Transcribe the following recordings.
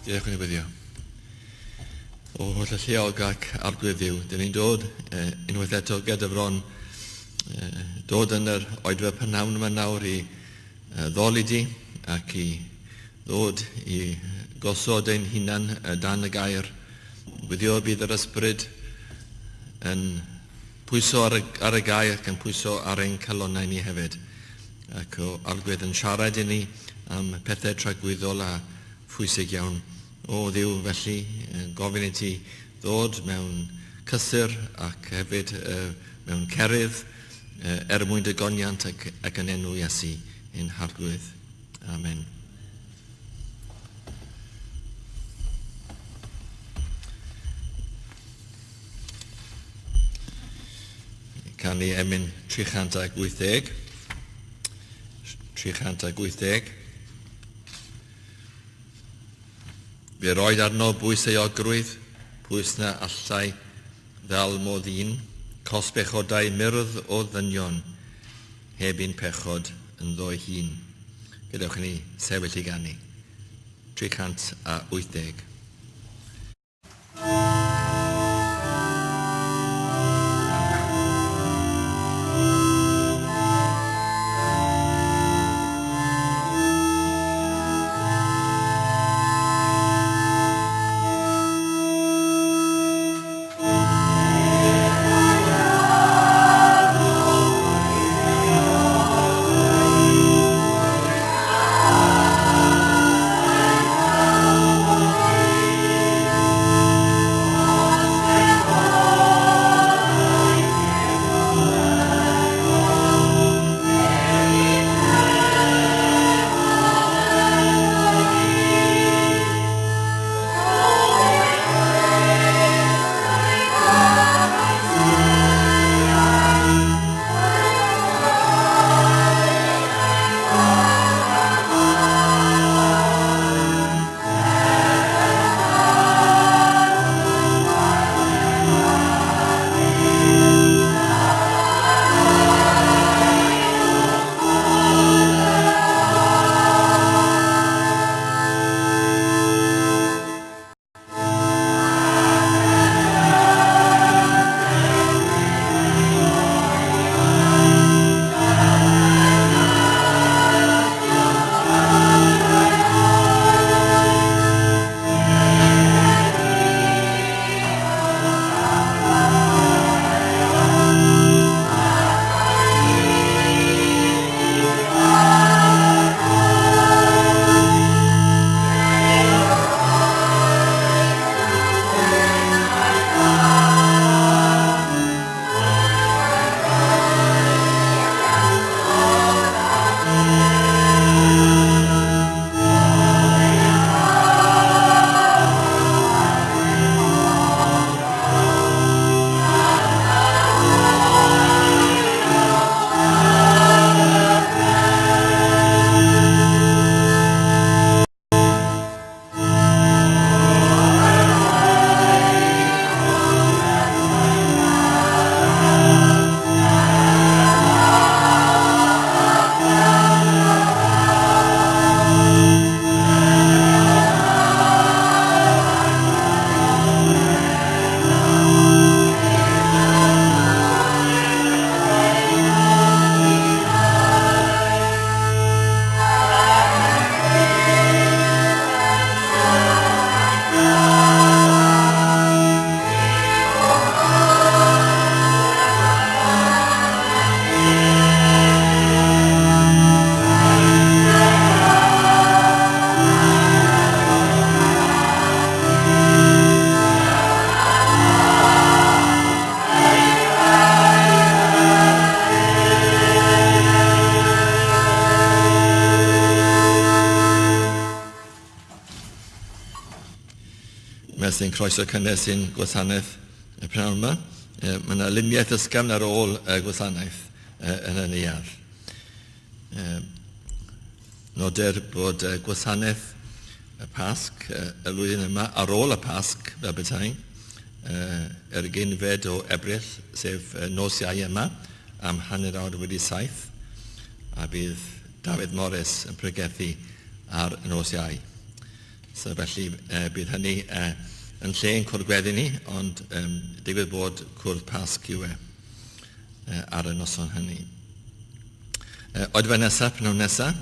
Diolch yn wyddio. O holl y lleog ac arglwydd Dduw, dyn ni'n dod eh, unwaith eto gyda fron eh, dod yn yr oedfa prynhawn yma nawr i eh, ddoli di ac i ddod i gosod ein hunan eh, dan y gair. Gwyddio bydd yr ysbryd yn pwyso ar y, ar y gair ac yn pwyso ar ein calonnau ni hefyd. Ac o arglwydd yn siarad i ni am pethau tragwyddol a Phwysig iawn. O Dduw, felly, gofyn i ti ddod mewn cysur ac hefyd mewn cerydd er mwyn dy goniant ac, ac yn enw Iesu ein Harglwydd. Amen. Canu emyn 380. 380. Fe roed arno bwys euogrwydd, pwys na allai ddal mo ddyn, cosb bechodau myrdd o ddynion, heb un pechod ynddo'i hun. Gadewch i ni sefyll i ganu. 380. Mae sy'n croeso cynnes i'n gwasanaeth y prynhawn yma. Mae yna luniaeth ysgafn ar ôl y gwasanaeth yn y neuadd. Noder bod gwasanaeth y Pasg y flwyddyn yma ar ôl y Pasg, fel petai, yr ugeinfed o Ebrill, sef nos Iau yma, am 7:30, a bydd Dafydd Morris yn pregethu ar nos Iau. So felly bydd hynny yn lle yn cwrdd gweddi ni, ond um, digwydd bod cwrdd Pasg yw e ar y noson hynny. Oedfa nesaf, pnawn nesaf,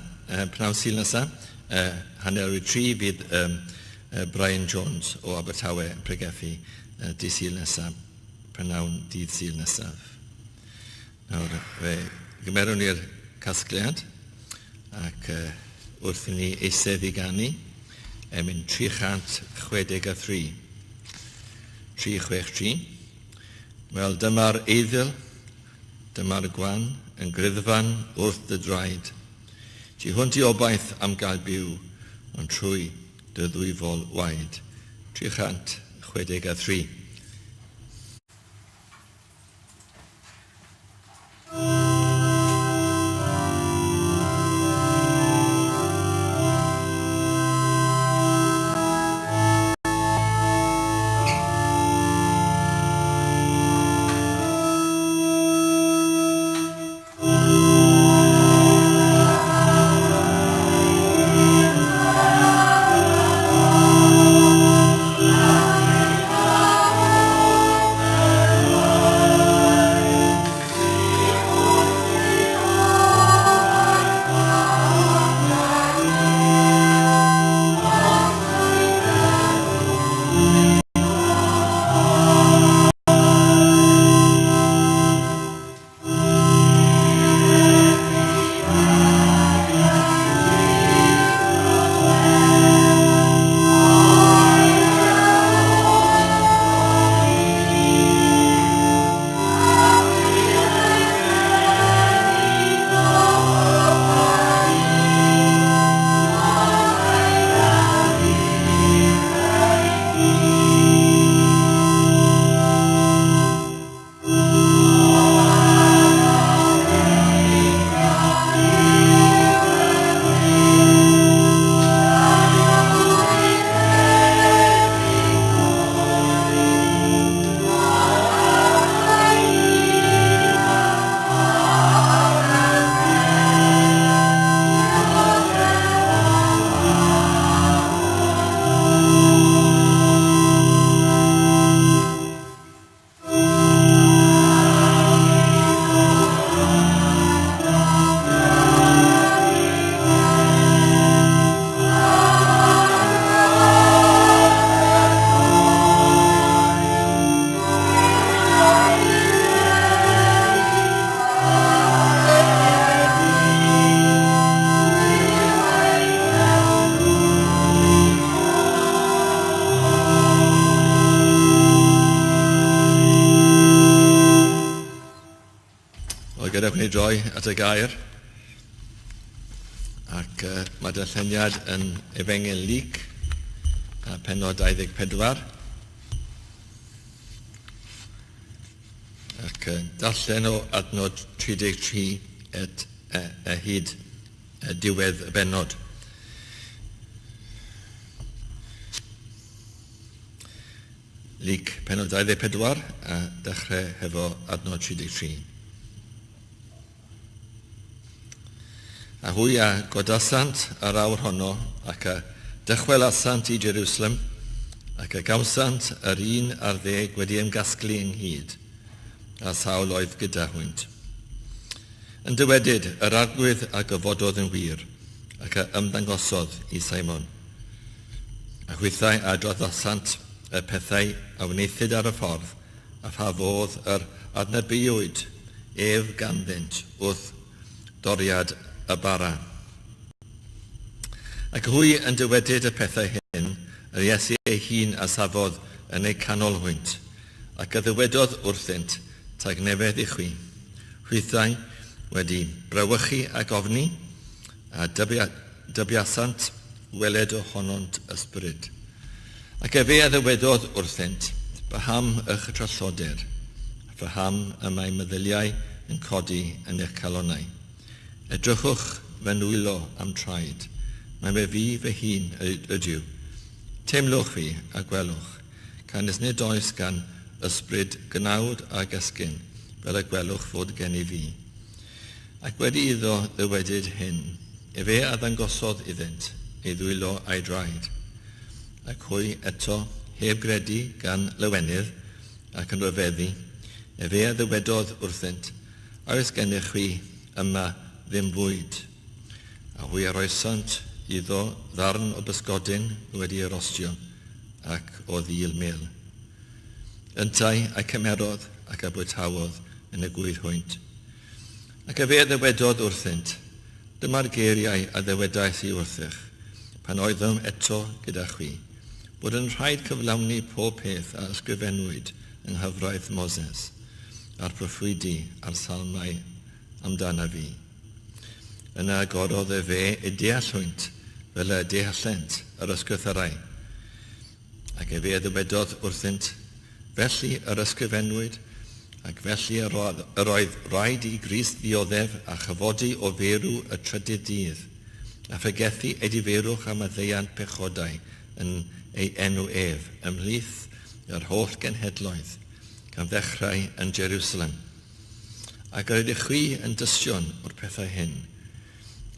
pnawn Sul nesaf, 2:30 bydd um, Brian Jones o Abertawe yn pregethu dydd Sul nesaf, pnawn dydd Sul nesaf. Nawr, fe gymerwn ni'r casgliad ac wrth i ni eistedd i ganu, emyn 363. 363. Wel, dyma'r eiddil, dyma'r gwan, yn griddfan wrth dy draed. Tu hwnt i obaith am gael byw, ond trwy dy ddwyfol waed. 363. Wel, gadewch ni droi at y gair. Ac mae darlleniad yn Efengyl Luc, a penod 24. Ac darllen o adnod 33 et hyd diwedd y bennod. Luc penod 24 a dechrau hefo adnod 33. A hwy a godasant yr awr honno ac a dychwelasant i Jerusalem ac a gawsant yr 11 wedi ymgasglu ynghyd, a Saul oedd gyda hwynt. Yn dywedyd, yr Arglwydd a gyfododd yn wir, ac a ymddangosodd i Simon. A hwythau a adroddasant y pethau a wnaethid ar y ffordd, a pha fodd yr adnabuwyd ef ganddynt wrth doriad y bara. Ac hwy yn dywedyd y pethau hyn, yr Iesu ei hun a safodd yn eu canol hwynt, ac a ddywedodd wrthynt, Tagnefedd i chwi. Hwythau wedi brawychu ac ofni, a dybiasant weled ohonont ysbryd. Ac efe a ddywedodd wrthynt, Paham y'ch trallodir, a phaham y mae meddyliau yn codi yn eich calonnau? Edrychwch fy nwylo a'm traed, mai fe fi fy hun ydyw. Teimlwch fi, a gwelwch, canys nid oes gan ysbryd gnawd ag esgyn, fel y gwelwch fod gennyf fi. Ac wedi iddo ddywedyd hyn, efe a ddangosodd iddynt ei ddwylo a'i draed. Ac hwy eto heb gredu gan lawenydd ac yn rhyfeddu, efe a ddywedodd wrthynt, A oes gennych chwi yma ddim fwyd? A hwy a roesant iddo ddarn o bysgodyn wedi ei rostio, ac o ddil mel. Yntau a'i cymerodd ac a bwytaodd yn y gŵyr hwynt. Ac efe a ddywedodd wrthynt, Dyma'r geiriau a ddywedais i wrthych, pan oeddwn eto gyda chwi, bod yn rhaid cyflawni pob peth a ysgrifennwyd yng nghyfraith Moses, a'r proffwydi a'r salmau amdanaf fi. Yna agorodd efe eu deall hwynt, fel y deallent yr ysgrythyrau. Ac efe a ddywedodd wrthynt, Felly yr ysgrifennwyd, ac felly yr oedd raid i Grist ddioddef a chyfodi o feirw y trydydd dydd, a phregethu edifeirwch a maddeuant pechodau yn ei enw ef, ymhlith yr holl genhedloedd, gan ddechrau yn Jerusalem. Ac yr ydych chwi yn dystion o'r pethau hyn.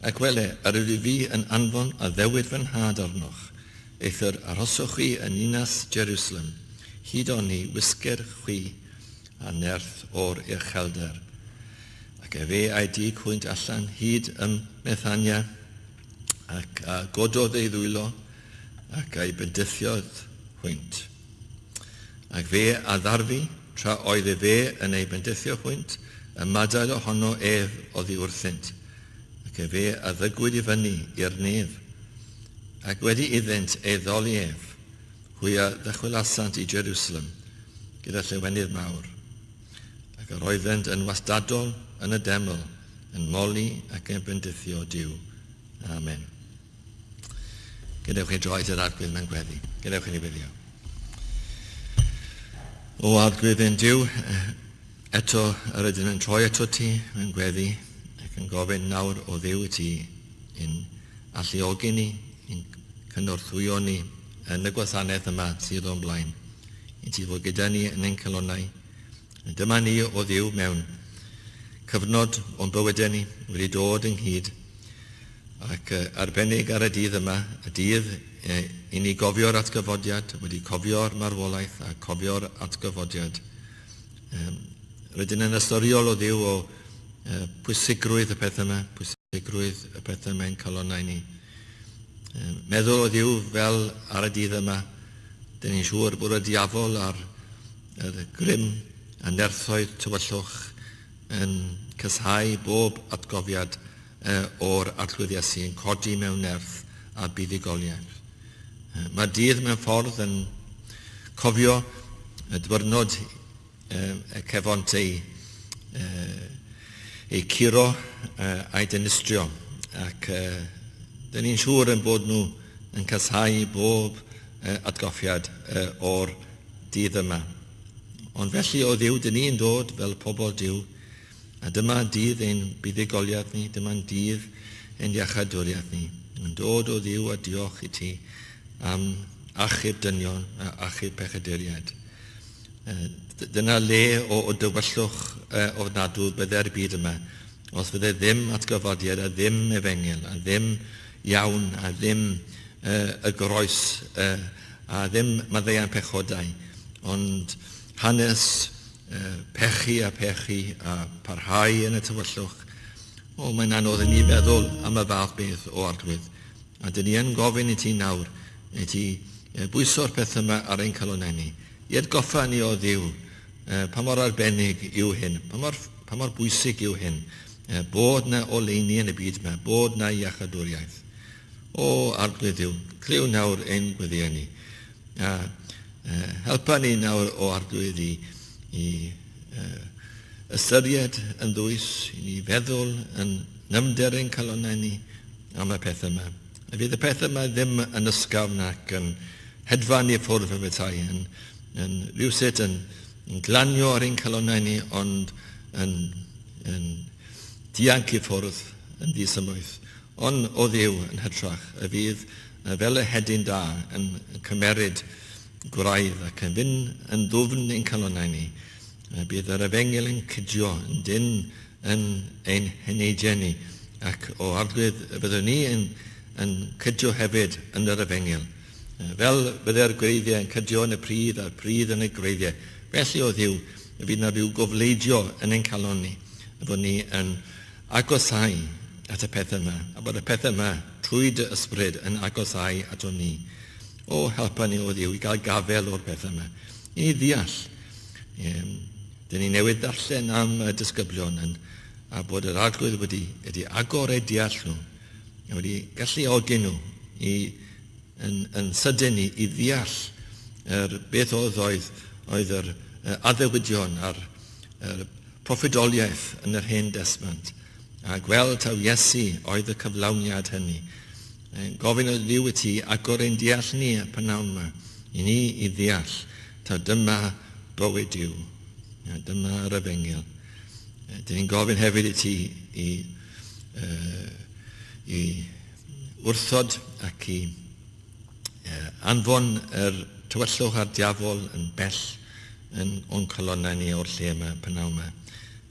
Ac wele, yr ydw fi yn anfon addewid fy nhad arnoch, Eithr arhoswch chwi yn ninas Jerusalem, hyd oni wisgir chwi â nerth o'r uchelder. Ac efe a'i dug hwynt allan hyd ym Methania, ac a gododd ei ddwylo, ac a'i bendithiodd hwynt. Ac fe a ddarfu, tra oedd efe yn ei bendithio hwynt, ymadael ohono ef oddi wrthynt, ac efe a ddygwyd i fyny i'r nef. Ac wedi iddynt ei ddoli ef, hwy a ddychwelasant i Jerusalem gyda llewenydd mawr. Ac yr oeddent yn wastadol yn y deml, yn moli ac yn bendithio Duw. Amen. Gadewch i droi at yr Arglwydd mewn gweddi. Gadewch i ni weddio. O Arglwydd ein Duw, eto yr ydym yn troi ato ti mewn gweddi ac yn gofyn nawr o Dduw i ti i'n alluogi ni, i'n cynorthwyo ni yn y gwasanaeth yma sydd o'n blaen. I ti fod gyda ni yn ein calonnau. Dyma ni o Dduw mewn cyfnod o'n bywydau ni wedi dod ynghyd ac arbennig ar y dydd yma, y dydd i ni gofio'r atgyfodiad, wedi cofio'r marwolaeth a cofio'r atgyfodiad. Rydyn yn ystyriol o Dduw o pwysigrwydd y peth yma, pwysigrwydd y peth yma ein calonnau ni. Meddwl o Dduw fel ar y dydd yma, dyn ni'n siŵr bod y diafol a'r grym a nerthoedd tywyllwch yn casau bob atgofiad o'r Arglwydd Iesu yn codi mewn nerth a buddugoliaeth. Mae'r dydd mewn ffordd yn cofio y dwyrnod y cefont ei, ei curo a'i dinistrio ac dyn ni'n siŵr yn bod nhw yn casau bob atgoffiad o'r dydd yma. Ond felly o Dduw, dyn ni'n dod fel pobl Duw, a dyma dydd ein buddugoliaeth ni, dyma'n dydd ein iachadwriaeth ni, yn dod o Dduw a diolch i ti am achub dynion a achub pechaduriaid. Dyna le o, o dywyllwch ofnadw bydde'r byd yma, os fydde ddim atgyfodiad a ddim efengyl a ddim iawn a ddim y groes a ddim maddeuant pechodau, ond hanes pechu a pechu a parhau yn y tywyllwch. O, mae'n anodd i ni feddwl am y fath beth o Arglwydd. A dyn ni yn gofyn i ti nawr, i ti bwyso'r peth yma ar ein calonnau ni. I atgoffa ni o Dduw, pa mor arbennig yw hyn, pa mor, pa mor bwysig yw hyn, bod na oleuni yn y byd yma, bod na iachadwriaeth. O, Arglwydd Dduw, clyw nawr ein gweddïau ni. A helpa ni nawr o Arglwydd i, i ystyried yn ddwys, i ni feddwl yn nyfnder ein calonnau ni am y peth yma. A fydd y peth yma ddim yn ysgafn ac yn hedfan i ffwrdd fel petai, yn, yn rhywsut yn, yn glanio ar ein calonnau ni, ond yn, yn dianc i ffwrdd yn ddisymwyth. Ond o Dduw yn hytrach, y fydd fel y hedyn da yn cymeryd gwraidd ac yn fynd yn ddwfn ein calonnau ni. Bydd yr efengyl yn cydio yn dynn yn ein heneidiau ni, ac o Arglwydd y byddwn ni yn, yn cydio hefyd yn yr efengyl. Fel bydde'r gwreiddiau yn cydio yn y pridd a'r pridd yn y gwreiddiau, felly o Dduw, y fydd na rhyw gofleidio yn ein calon ni, y fod ni yn agosáu at y pethau yma, a bod y pethau yma trwy dy ysbryd yn agosáu ato ni. O, helpa ni o Dduw i gael gafel o'r pethau yma, i ni ddeall. Um, dyn ni newydd ddarllen am y disgyblion yn, a bod yr arglwydd wedi, wedi agor eu deall nhw, a wedi galluogi nhw i, yn, yn sydyn i, i ddeall yr beth oedd oedd, oedd yr addewidion a'r yr proffwydoliaeth yn yr Hen Destament, a gweld taw Iesu oedd y cyflawniad hynny. Gofyn o Dduw i ti agor ein deall ni y pnawn yma, i ni i ddeall taw dyma bywyd Duw, dyma yr efengyl. Dyn ni'n gofyn hefyd i ti i, uh, i wrthod ac i anfon yr tywyllwch a'r diafol yn bell yn o'n calonnau ni o'r lle yma, pnawn yma.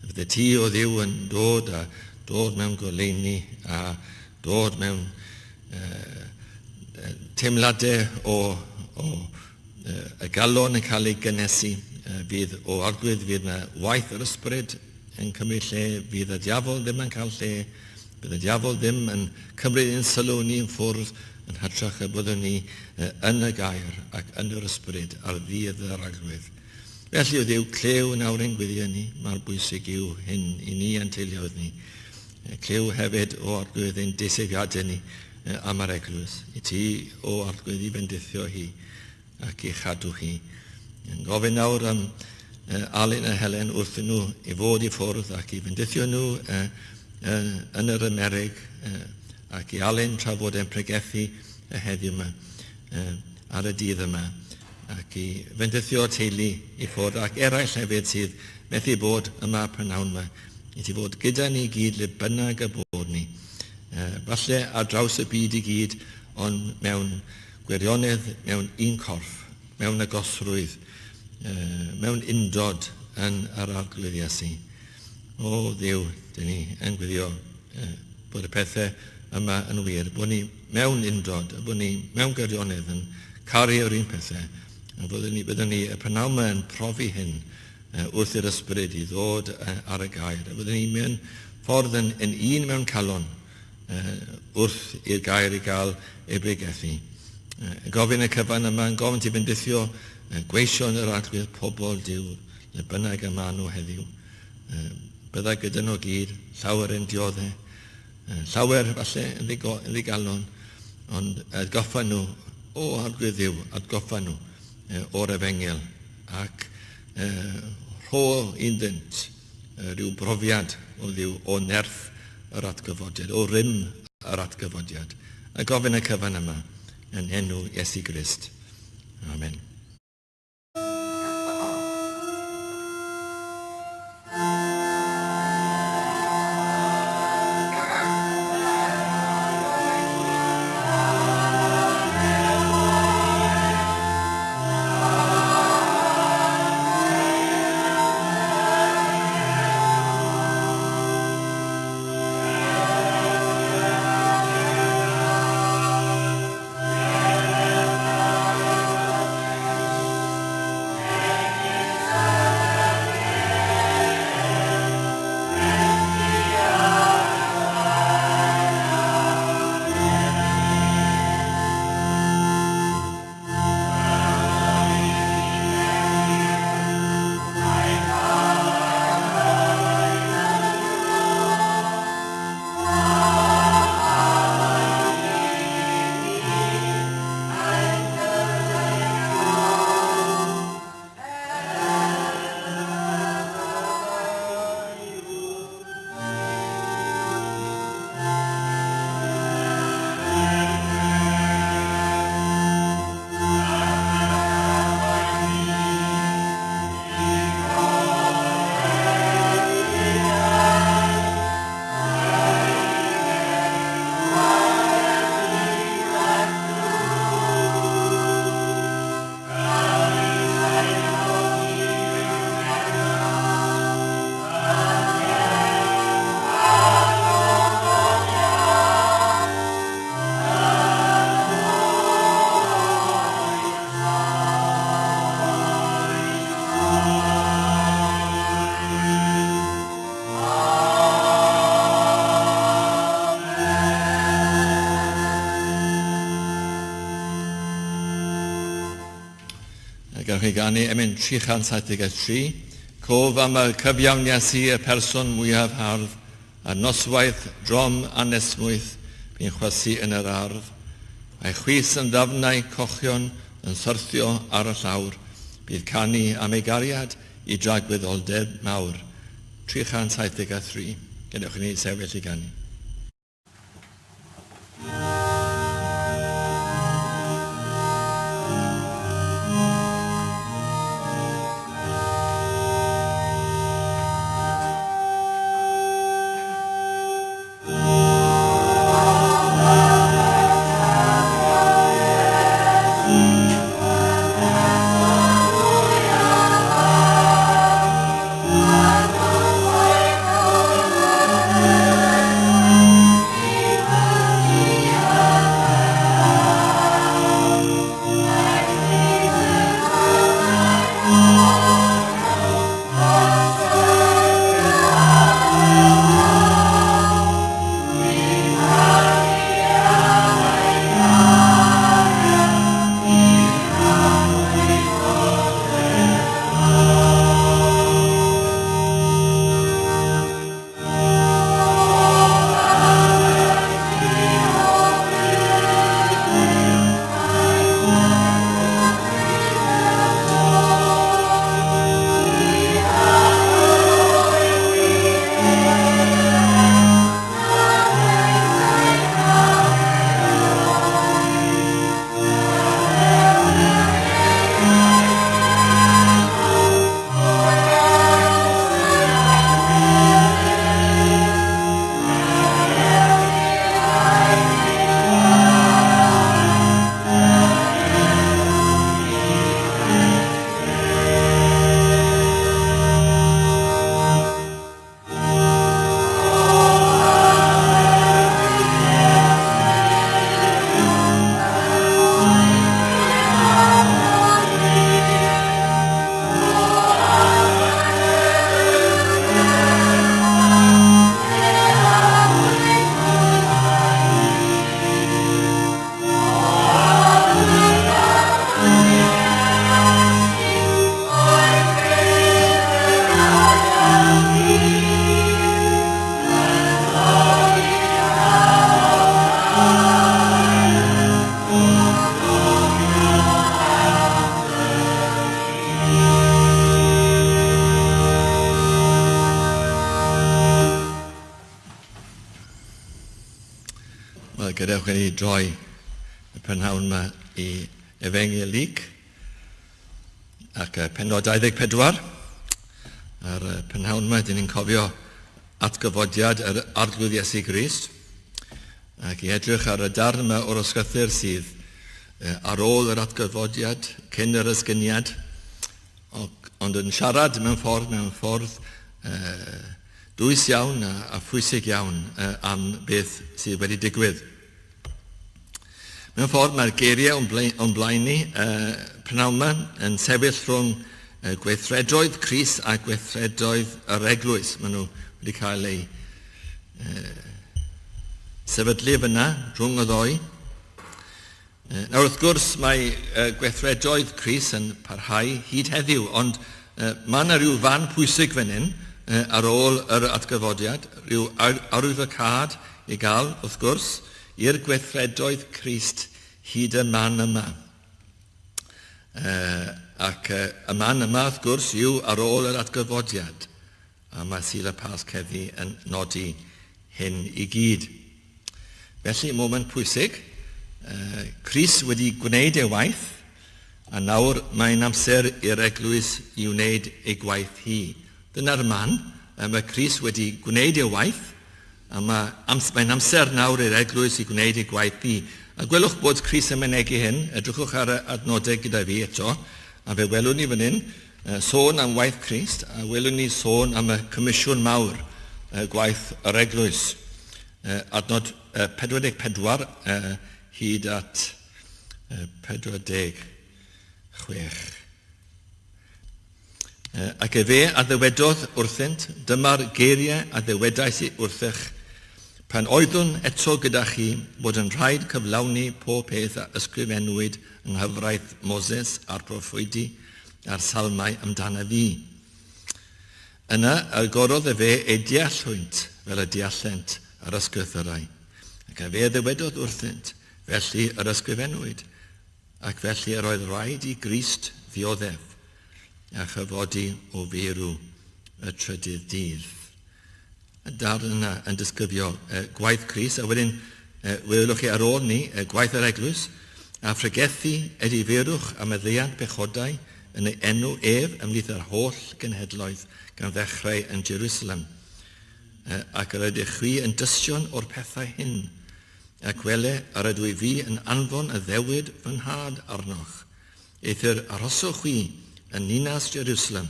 Fydde ti o Dduw yn dod a dod mewn goleuni a dod mewn uh, teimladau o, o uh, y galon yn cael ei gynnesu, uh, fydd o arglwydd fydd yna waith yr ysbryd yn cymryd lle, fydd y diafol ddim yn cael lle, bydd y diafol ddim yn cymryd ein sylw ni yn ffwrdd, yn hytrach y byddwn ni yn y gair ac yn yr ysbryd ar ddydd yr Arglwydd. Felly, o Dduw, clyw nawr ein gweddiau ni, mor bwysig yw hyn i ni a'n teuluoedd ni. Clyw hefyd, o Arglwydd, ein deisyfiadau ni am yr eglwys, i ti, o Arglwydd, i fendithio hi ac i chadw hi. Yn gofyn nawr am Alun a Helen wrth nhw i fod i ffwrdd ac i fendithio nhw yn yr Amerig ac i Alun tra fod e'n pregethu y heddiw yma ar y dydd yma ac i fendithio'r teulu i ffwrdd ac eraill hefyd sydd methu bod yma prynawn yma i ti fod gyda ni gyd le bynnag y bod ni. Falle ar draws y byd i gyd ond mewn Gwirionedd mewn un corff, mewn agosrwydd, mewn undod yn yr Arglwydd Iesu. O Dduw, dyn ni yn gweddio bod y pethau yma yn wir, bod ni mewn undod, bod ni mewn gwirionedd yn caru yr un pethau, a byddwn ni, byddwn ni y prynawn yma yn profi hyn wrth i'r ysbryd i ddod ar y gair, a byddwn ni mewn ffordd yn, yn un mewn calon, wrth i'r gair i gael ei bregethu. Gofyn y cyfan yma, yn gofyn ti fendithio gweision yr Arglwydd, pobl Duw, le bynnag y maen nhw heddiw. Bydda gyda nhw gyd, llawer yn diodde, llawer falle yn ddigalon, ond atgoffa nhw o Arglwydd Dduw, atgoffa nhw o'r efengyl ac rho iddynt rhyw brofiad o Dduw, o nerth yr atgyfodiad, o rym yr atgyfodiad. A gofyn y cyfan yma yn enw Iesu Grist. Amen. Gewch chi ganu emyn 373, Cof am y cyfiawn Iesu, y person mwyaf hardd, a'r noswaith drom anesmwyth bu'n chwysu yn yr ardd. A'i chwys yn ddafnau cochion yn syrthio ar y llawr, bydd canu am ei gariad i dragwyddoldeb mawr. 373. Gadewch i ni sefyll i ganu. Wel, gadewch i ni droi y prynhawn yma i Efengyl Luc ac penod 24. Ar y prynhawn yma, dyn ni'n cofio atgyfodiad yr Arglwydd Iesu Grist ac i edrych ar y darn yma o'r ysgrythur sydd ar ôl yr atgyfodiad, cyn yr ysgyniad, ond yn siarad mewn ffordd, mewn ffordd dwys iawn a phwysig iawn am beth sydd wedi digwydd. Mewn ffordd, mae'r geiriau o'n blaen, o'n blaen ni prynawn yma yn sefyll rhwng gweithredoedd Crist a gweithredoedd yr eglwys. Maen nhw wedi cael eu sefydlu fyna rhwng y ddoi. Nawr wrth gwrs mae gweithredoedd Crist yn parhau hyd heddiw, ond mae yna rhyw fan pwysig fan hyn ar ôl yr atgyfodiad, rhyw arwyddocâd i gael wrth gwrs, i'r gweithredoedd Crist hyd y man yma. Ac y man yma, wrth gwrs, yw ar ôl yr atgyfodiad. A mae Sul y Pasg heddi yn nodi hyn i gyd. Felly, moment pwysig. Crist wedi gwneud ei waith, a nawr mae'n amser i'r eglwys i wneud ei gwaith hi. Dyna'r man, mae Crist wedi gwneud ei waith, A mae, mae'n amser nawr i'r eglwys i gwneud ei gwaith hi. A gwelwch bod Crist yn mynegi hyn, edrychwch ar y adnodau gyda fi eto, a fe welwn ni fan hyn sôn am waith Crist, a welwn ni sôn am y comisiwn mawr, gwaith yr eglwys. Adnod 44 hyd at 46. Ac efe a ddywedodd wrthynt, Dyma'r geiriau a ddywedais i wrthych, pan oeddwn eto gyda chi, bod yn rhaid cyflawni pob peth a ysgrifennwyd yng nghyfraith Moses a'r proffwydi. a'r salmau amdana fi. Yna agorodd efe eu deall hwynt fel y deallent yr ysgrythyrau, ac efe a ddywedodd wrthynt, Felly yr ysgrifennwyd, ac felly yr oedd rhaid i Grist ddioddef, a chyfodi o feirw y trydydd dydd. Y darn yna yn disgrifio gwaith Crist, a wedyn welwch chi ar ôl ni gwaith yr eglwys, a phregethu edifeirwch a maddeuant pechodau yn ei enw ef ymhlith yr holl genhedloedd gan ddechrau yn Jerusalem. Ac yr ydych chwi yn dystion o'r pethau hyn. Ac wele, yr ydw i fi yn anfon addewid fy nhad arnoch. Eithr arhoswch chwi yn ninas Jerusalem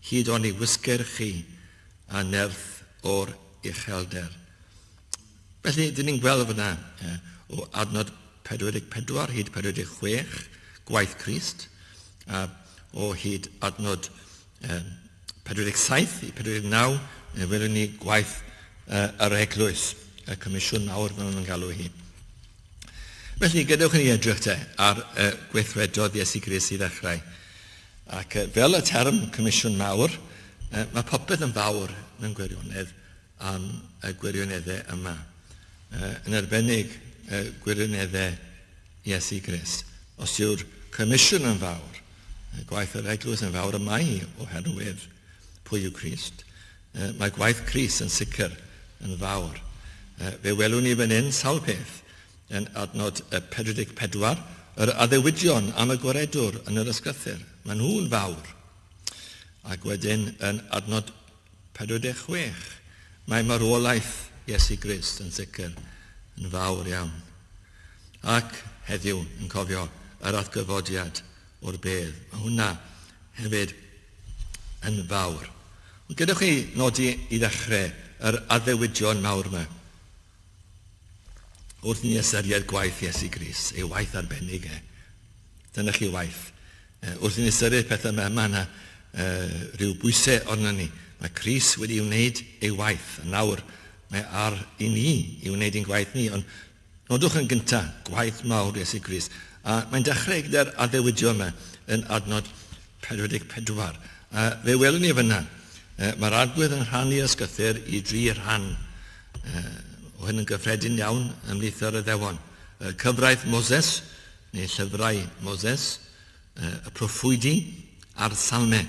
hyd oni wisger chi a nerth o'r uchelder. Felly, dyn ni'n gweld fyna o adnod 44 hyd 46, gwaith Crist, a o hyd adnod 47 i 49, welwn ni gwaith yr eglwys, y comisiwn mawr fel nhw'n galw hi. Felly, gadewch i ni edrych te ar gweithredodd Iesu Grist i ddechrau. Ac fel y term comisiwn mawr, mae popeth yn fawr mewn gwirionedd am y gwirioneddau yma. Yn arbennig y gwirioneddau Iesu Grist. Os yw'r comisiwn yn fawr, gwaith yr eglwys yn fawr y mae oherwydd pwy yw Crist, mae gwaith Crist yn sicr yn fawr. Fe welwn ni fan hyn sawl peth Yn adnod 44, yr addewidion am y Gwaredwr yn yr Ysgrythur, maen nhw'n fawr. Ac wedyn yn adnod 46, mae marwolaeth Iesu Grist yn sicr yn fawr iawn. Ac heddiw yn cofio yr atgyfodiad o'r bedd. Mae hwnna hefyd yn fawr. Ond gadewch chi nodi i ddechrau yr addewidion mawr yma. Wrth ni ystyried gwaith Iesu Grist, ei waith arbennig e, dyna chi waith. Wrth i ni ystyried pethau yma, mae yna rhyw bwysau arno ni. Mae Crist wedi wneud ei waith, a nawr mae ar i ni i wneud ein gwaith ni. Ond nodwch yn gyntaf, gwaith mawr Iesu Grist. A mae'n dechrau gyda'r addewidion yma yn adnod 44. A fe welwn ni fyna, mae'r arglwydd yn rhannu ysgythyr i dri rhan. O hyn yn gyffredin iawn ymhlith yr Iddewon. Cyfraith Moses, neu llyfrau Moses, y proffwydi a'r salmau.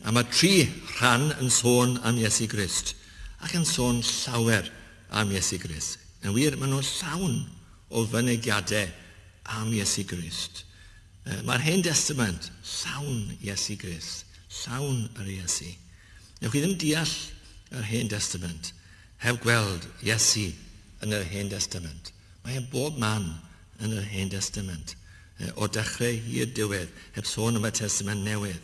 A mae tri rhan yn sôn am Iesu Grist, ac yn sôn llawer am Iesu Grist. Yn wir, maen nhw'n llawn o fynegiadau am Iesu Grist. Mae'r Hen Destament llawn Iesu Grist, llawn yr Iesu. Newch chi ddim deall yr Hen Destament heb gweld Iesu yn yr Hen Destament. Mae e bob man yn yr Hen Destament, o dechrau i'r diwedd, heb sôn am y Testament Newydd.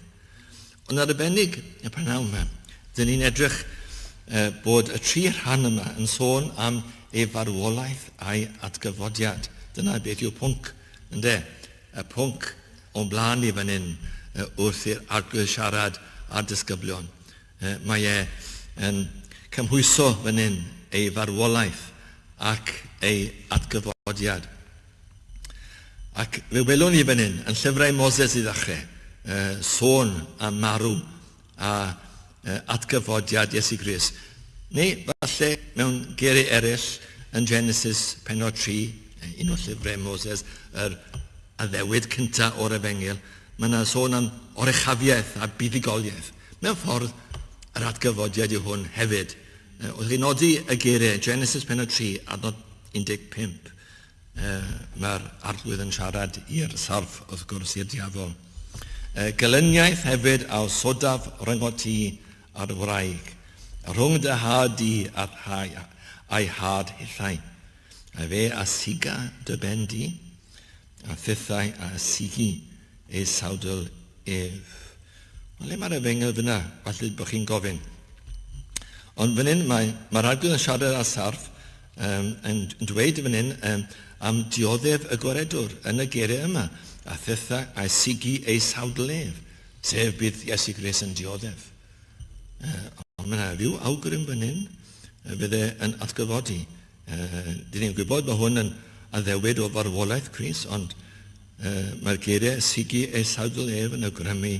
Ond ar arbennig y prynhawn yma, dyn ni'n edrych bod y tri rhan yma yn sôn am ei farwolaeth a'i atgyfodiad. Dyna beth yw pwnc, ynde? Y pwnc o'n blaen ni fan hyn wrth i'r Arglwydd siarad â'r disgyblion. Mae e yn cymhwyso fan hyn ei farwolaeth ac ei atgyfodiad. Ac fe welwn ni fan hyn, yn llyfrau Moses i ddechrau, sôn am marw a atgyfodiad Iesu Grist. Neu falle mewn geiriau eraill yn Genesis penod 3, un o llyfrau Moses, yr addewid cyntaf o'r efengyl, mae yna sôn am oruchafiaeth a buddugoliaeth. Mewn ffordd, yr atgyfodiad yw hwn hefyd. Wrth chi nodi y geiriau, Genesis penod 3, adnod 15, Mae'r Arglwydd yn siarad i'r sarff, wrth gwrs, i'r diafol. Gelyniaeth hefyd a osodaf rhyngot ti a'r wraig, a rhwng dy had di a'r a'i had hithau. A fe a siga dy ben di, a thithau a sigi ei sawdl ef. Wel, le mae'r efengyl fyna? Falle bod chi'n gofyn. Ond fan hyn mae, mae'r arglwydd yn siarad â Sarff um, yn, yn dweud fan hyn um, am dioddef y gwaredwr yn y geiriau yma, a thitha a'i sigi ei sawdl ef, sef bydd Iesu Grist yn dioddef. Ond mae yna rhyw awgrym fan hyn, fydd e yn atgyfodi. Dyn ni'n gwybod bod hwn yn addewid o farwolaeth Crist, ond Mae'r geiriau sigu ei sawdl ef yn awgrymu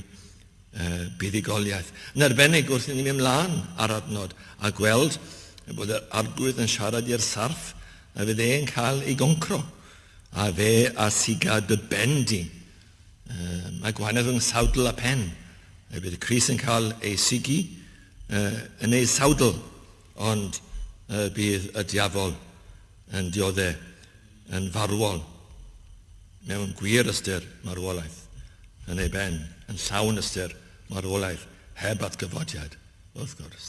buddugoliaeth. Yn arbennig wrth i ni mynd mlaen ar adnod a gweld bod yr Arglwydd yn siarad i'r sarff a fydd e'n cael ei goncro a fe a siga dy ben di. Mae gwahaniaeth rhwng sawdl a pen. Bydd Crist yn cael ei sigu yn ei sawdl, ond bydd y diafol yn diodde yn farwol, mewn gwir ystyr marwolaeth, yn ei ben, yn llawn ystyr marwolaeth, heb atgyfodiad, wrth gwrs.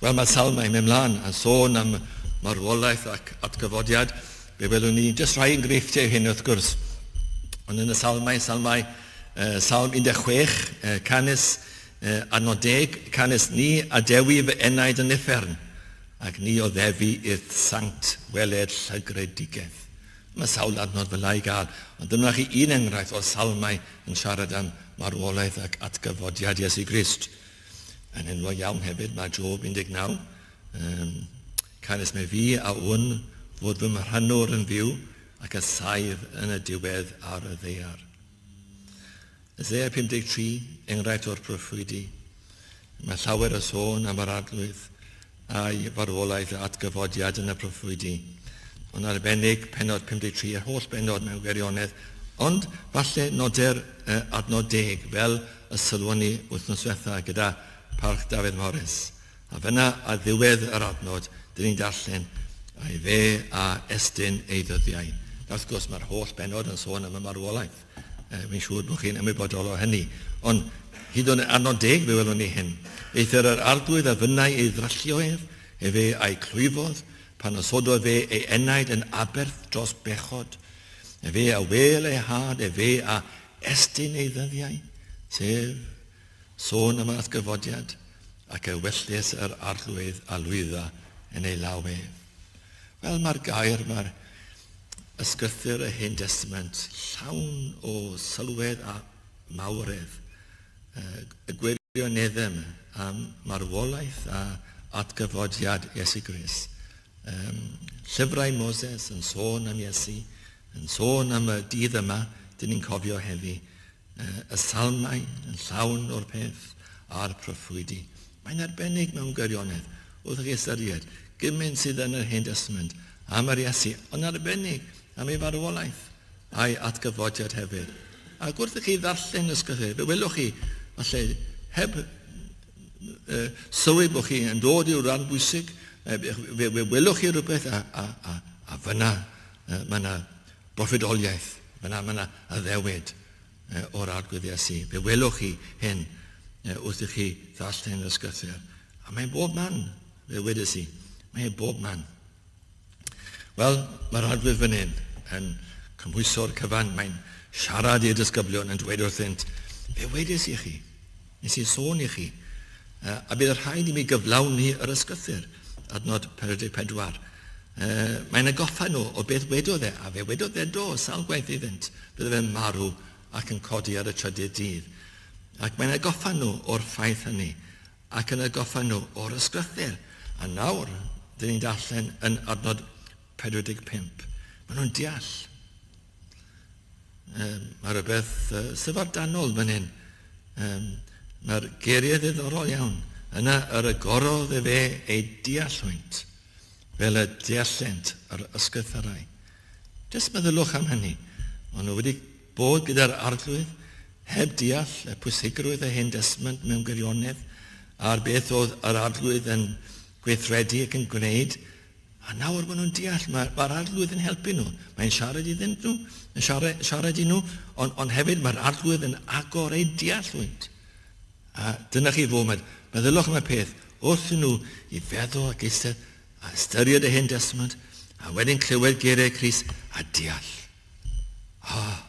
Wel, mae Salmau mynd mlaen a sôn am marwolaeth ac atgyfodiad. Fe welwn ni jyst rhai enghreifftiau hyn, wrth gwrs. Ond yn y Salmau, Salmau, Salm 16, canys adnod 10, canys ni a dewi fy enaid yn uffern, ac ni oddefi i'th sanct weled llygredigaeth. Mae sawl adnod fel i gael, ond dyma chi un enghraifft o'r salmau yn siarad am marwolaeth ac atgyfodiad Iesu Grist. Yn enwog iawn hefyd mae Job 19, canys mae fi a wn fod fy mhrynwr yn fyw ac y saif yn y diwedd ar y ddaear. Isaiah 53, enghraifft o'r proffwydi. Mae llawer o sôn am yr Arglwydd a'i farwolaeth a atgyfodiad yn y proffwydi. Ond arbennig pennod 53, yr holl bennod mewn gwirionedd, ond falle noder adnod deg fel y sylwon ni wythnos diwetha gyda Parch Dafydd Morris. A fyna ar ddiwedd yr adnod, dyn ni'n darllen, a'i fe a estyn ei ddyddiau. Nawr wrth gwrs mae'r holl bennod yn sôn am y marwolaeth. Fi'n siŵr bod chi'n ymwybodol o hynny. Ond hyd yn adnod deg fe welwn ni hyn. Eithr yr Arglwydd a fynnai ei ddryllio ef, efe a'i clwyfodd, pan osododd fe ei enaid yn aberth dros bechod. Efe a wêl ei had, efe a estyn ei ddyddiau, sef sôn am yr atgyfodiad, ac ewyllys yr Arglwydd a lwydda yn ei law ef. Wel, mae'r gair, mae'r ysgrythur y Hen Destament llawn o sylwedd a mawredd, y gwirioneddau am marwolaeth a atgyfodiad Iesu Grist. Llyfrau Moses yn sôn am Iesu, yn sôn am y dydd yma, dyn ni'n cofio heddi, y salmau yn llawn o'r peth a'r proffwydi. Mae'n arbennig mewn gwirionedd wrth i chi ystyried gymaint sydd yn yr Hen Destament am yr Iesu, ond arbennig am ei farwolaeth a'i atgyfodiad hefyd. Ac wrth i chi ddarllen y ysgrythur, fe welwch chi, falle heb sylwi bod chi yn dod i'w ran bwysig, fe welwch chi rhywbeth a, a, a, a fyna mae yna broffwydoliaeth, fyna mae yna addewid o'r Arglwydd Iesu. Fe welwch chi hyn wrth i chi ddarllen yr ysgrythur. A mae'n bob man, fe wedes i. Mae'n bob man. Wel, mae'r Arglwydd fan hyn yn cymhwyso'r cyfan. Mae'n siarad i'r disgyblion yn dweud wrthynt, fe wedes i chi, nes i sôn i chi, a bydd rhaid i mi gyflawni yr ysgrythur, adnod 44. Mae'n agoffa nhw o beth wedodd e, a fe wedodd e do, sawl gwaith iddynt, bydde fe'n marw ac yn codi ar y trydydd dydd. Ac mae'n agoffa nhw o'r ffaith hynny, ac yn agoffa nhw o'r ysgrythur. A nawr, dyn ni'n darllen yn adnod 45. Maen nhw'n deall. Mae rhywbeth syfardanol fan hyn. Mae'r geiriau ddiddorol iawn. Yna yr agorodd efe ei deall hwynt, fel y deallent yr ysgrythyrau. Jyst meddylwch am hynny. Maen nhw wedi bod gyda'r Arglwydd heb deall y pwysigrwydd y Hen Destament mewn gwirionedd a'r beth oedd yr Arglwydd yn gweithredu ac yn gwneud. A nawr maen nhw'n deall, mae'r mae Arglwydd yn helpu nhw. Mae'n siarad iddynt nhw, yn siarad, siarad i nhw, ond, ond hefyd mae'r Arglwydd yn agor eu deallwynt. A dyna chi foment, meddylwch am y peth, wrth i nhw i feddwl ac eistedd a ystyried y Hen Destament, a wedyn clywed geiriau Crist a deall. Ah,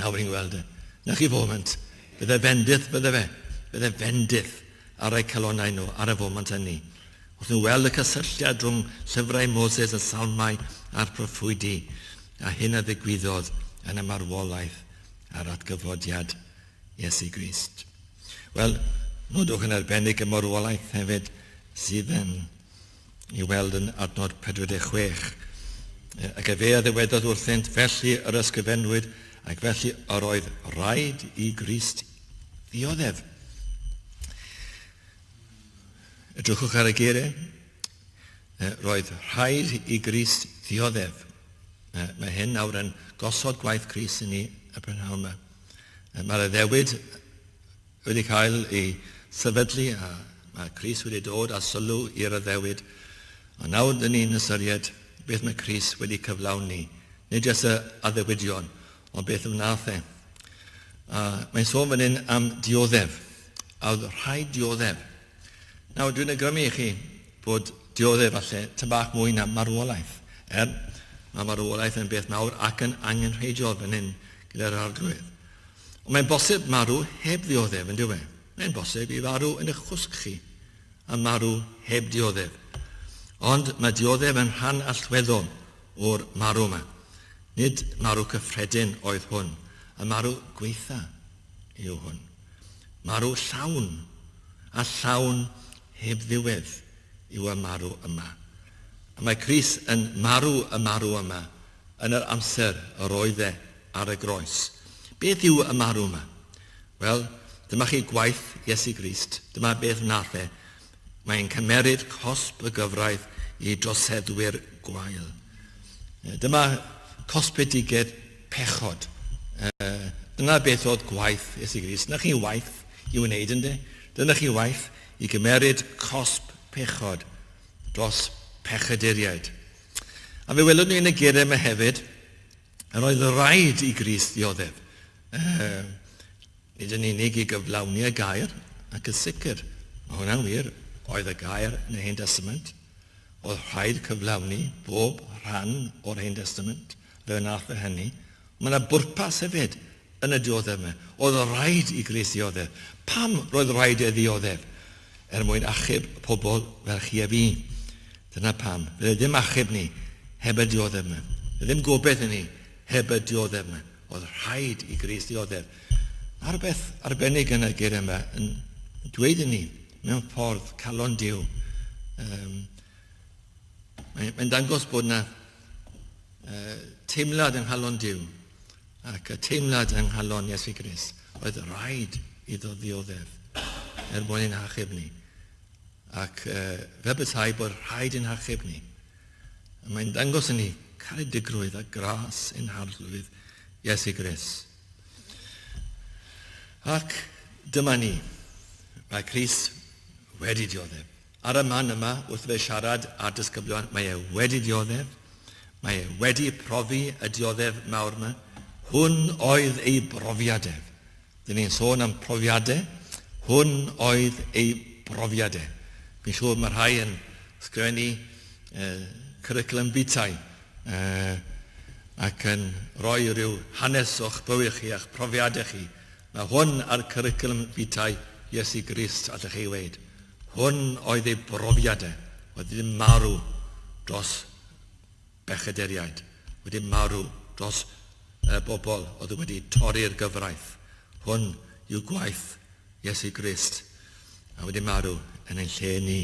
nawr ni'n gweld e. Na chi foment, bydde fendith, bydde fe, bydde fendith ar eu calonnau nhw ar y foment hynny. Wrth nhw weld y cysylltiad rhwng llyfrau Moses, y Salmau a'r proffwydi, a hyn a ddigwyddodd yn y marwolaeth a'r atgyfodiad Iesu Grist. Wel, nodwch yn arbennig y marwolaeth hefyd sydd yn i weld yn adnod 46. Ac Ac efe a ddywedodd wrthynt, Felly yr ysgrifennwyd, ac felly yr oedd rhaid i Grist ddioddef. Edrychwch ar y geiriau. Roedd rhaid i Grist ddioddef. Mae hyn nawr yn gosod gwaith Crist i ni y prynhawn yma. Mae'r addewid wedi cael ei sefydlu a mae Crist wedi dod â sylw i'r addewid. Ond nawr dyn ni'n ystyried beth mae Crist wedi cyflawni. Nid jyst y addewidion, ond beth wnaeth e. A mae'n sôn fan hyn am dioddef. A oedd rhaid dioddef. Nawr, dwi'n awgrymu i chi bod dioddef falle tyn bach mwy na marwolaeth. Er, mae marwolaeth yn beth mawr ac yn angenrheidiol fan hyn gyda'r Arglwydd. Ond mae'n bosib marw heb ddioddef, yn dyw e? Mae'n bosib i farw yn eich cwsg chi a marw heb dioddef. Ond mae dioddef yn rhan allweddol o'r marw yma. Nid marw cyffredin oedd hwn, y marw gweitha yw hwn. Marw llawn, a llawn heb ddiwedd yw y marw yma. A mae Crist yn marw y marw yma yn yr amser yr oedd e ar y groes. Beth yw y marw yma? Wel, dyma chi gwaith Iesu Grist. Dyma beth wnaeth e. Mae'n cymeryd cosb y gyfraith i droseddwyr gwael. Dyma cosbedigaeth pechod. Dyna beth oedd gwaith Iesu Grist. Dyna chi waith i wneud ynddo. Dyna chi waith i gymeryd cosb pechod dros pechaduriaid. A fe welwn ni yn y geiriau yma hefyd, yr oedd rhaid i Grist ddioddef. Nid yn unig i gyflawni y gair, ac yn sicr, mae hwnna'n wir, oedd y gair yn y Hen Testament, oedd rhaid cyflawni bob rhan o'r Hen Testament, fe wnaeth e hynny. Mae yna bwrpas hefyd yn y dioddef yma. Oedd rhaid i Grist ddioddef. Pam roedd rhaid ei ddioddef? Er mwyn achub pobl fel chi a fi. Dyna pam. Fydde ddim achub ni heb y dioddef yma. Fydde ddim gobeith i ni heb y dioddef yma. Oedd rhaid i Grist ddioddef. Mae rhywbeth arbennig yn y geiriau yma yn dweud i ni mewn ffordd calon Duw. Um, Mae'n mae dangos bod yna teimlad yng nghalon Duw ac y teimlad yng nghalon Iesu Grist oedd rhaid iddo ddioddef er mwyn ein hachub ni. Ac fel petai bod rhaid ein hachub ni. Mae'n dangos i ni caredigrwydd a gras ein Harglwydd Iesu Grist. Ac dyma ni. Mae Crist wedi dioddef. Ar y man yma, wrth fe siarad â'r disgyblion, mae e wedi dioddef, mae e wedi profi y dioddef mawr yma. Hwn oedd ei brofiad ef. Dyn ni'n sôn am profiadau, hwn oedd ei brofiad e. Fi'n siŵr mae rhai yn sgrifennu curriculum vitae ac yn rhoi rhyw hanes o'ch bywyd chi a'ch profiadau chi. Mae hwn ar curriculum vitae Iesu Grist, allech chi weud. Hwn oedd ei brofiad e, oedd wedi marw dros bechaduriaid, wedi marw dros y bobl oedd wedi torri'r gyfraith. Hwn yw gwaith Iesu Grist, a wedi marw yn ein lle ni.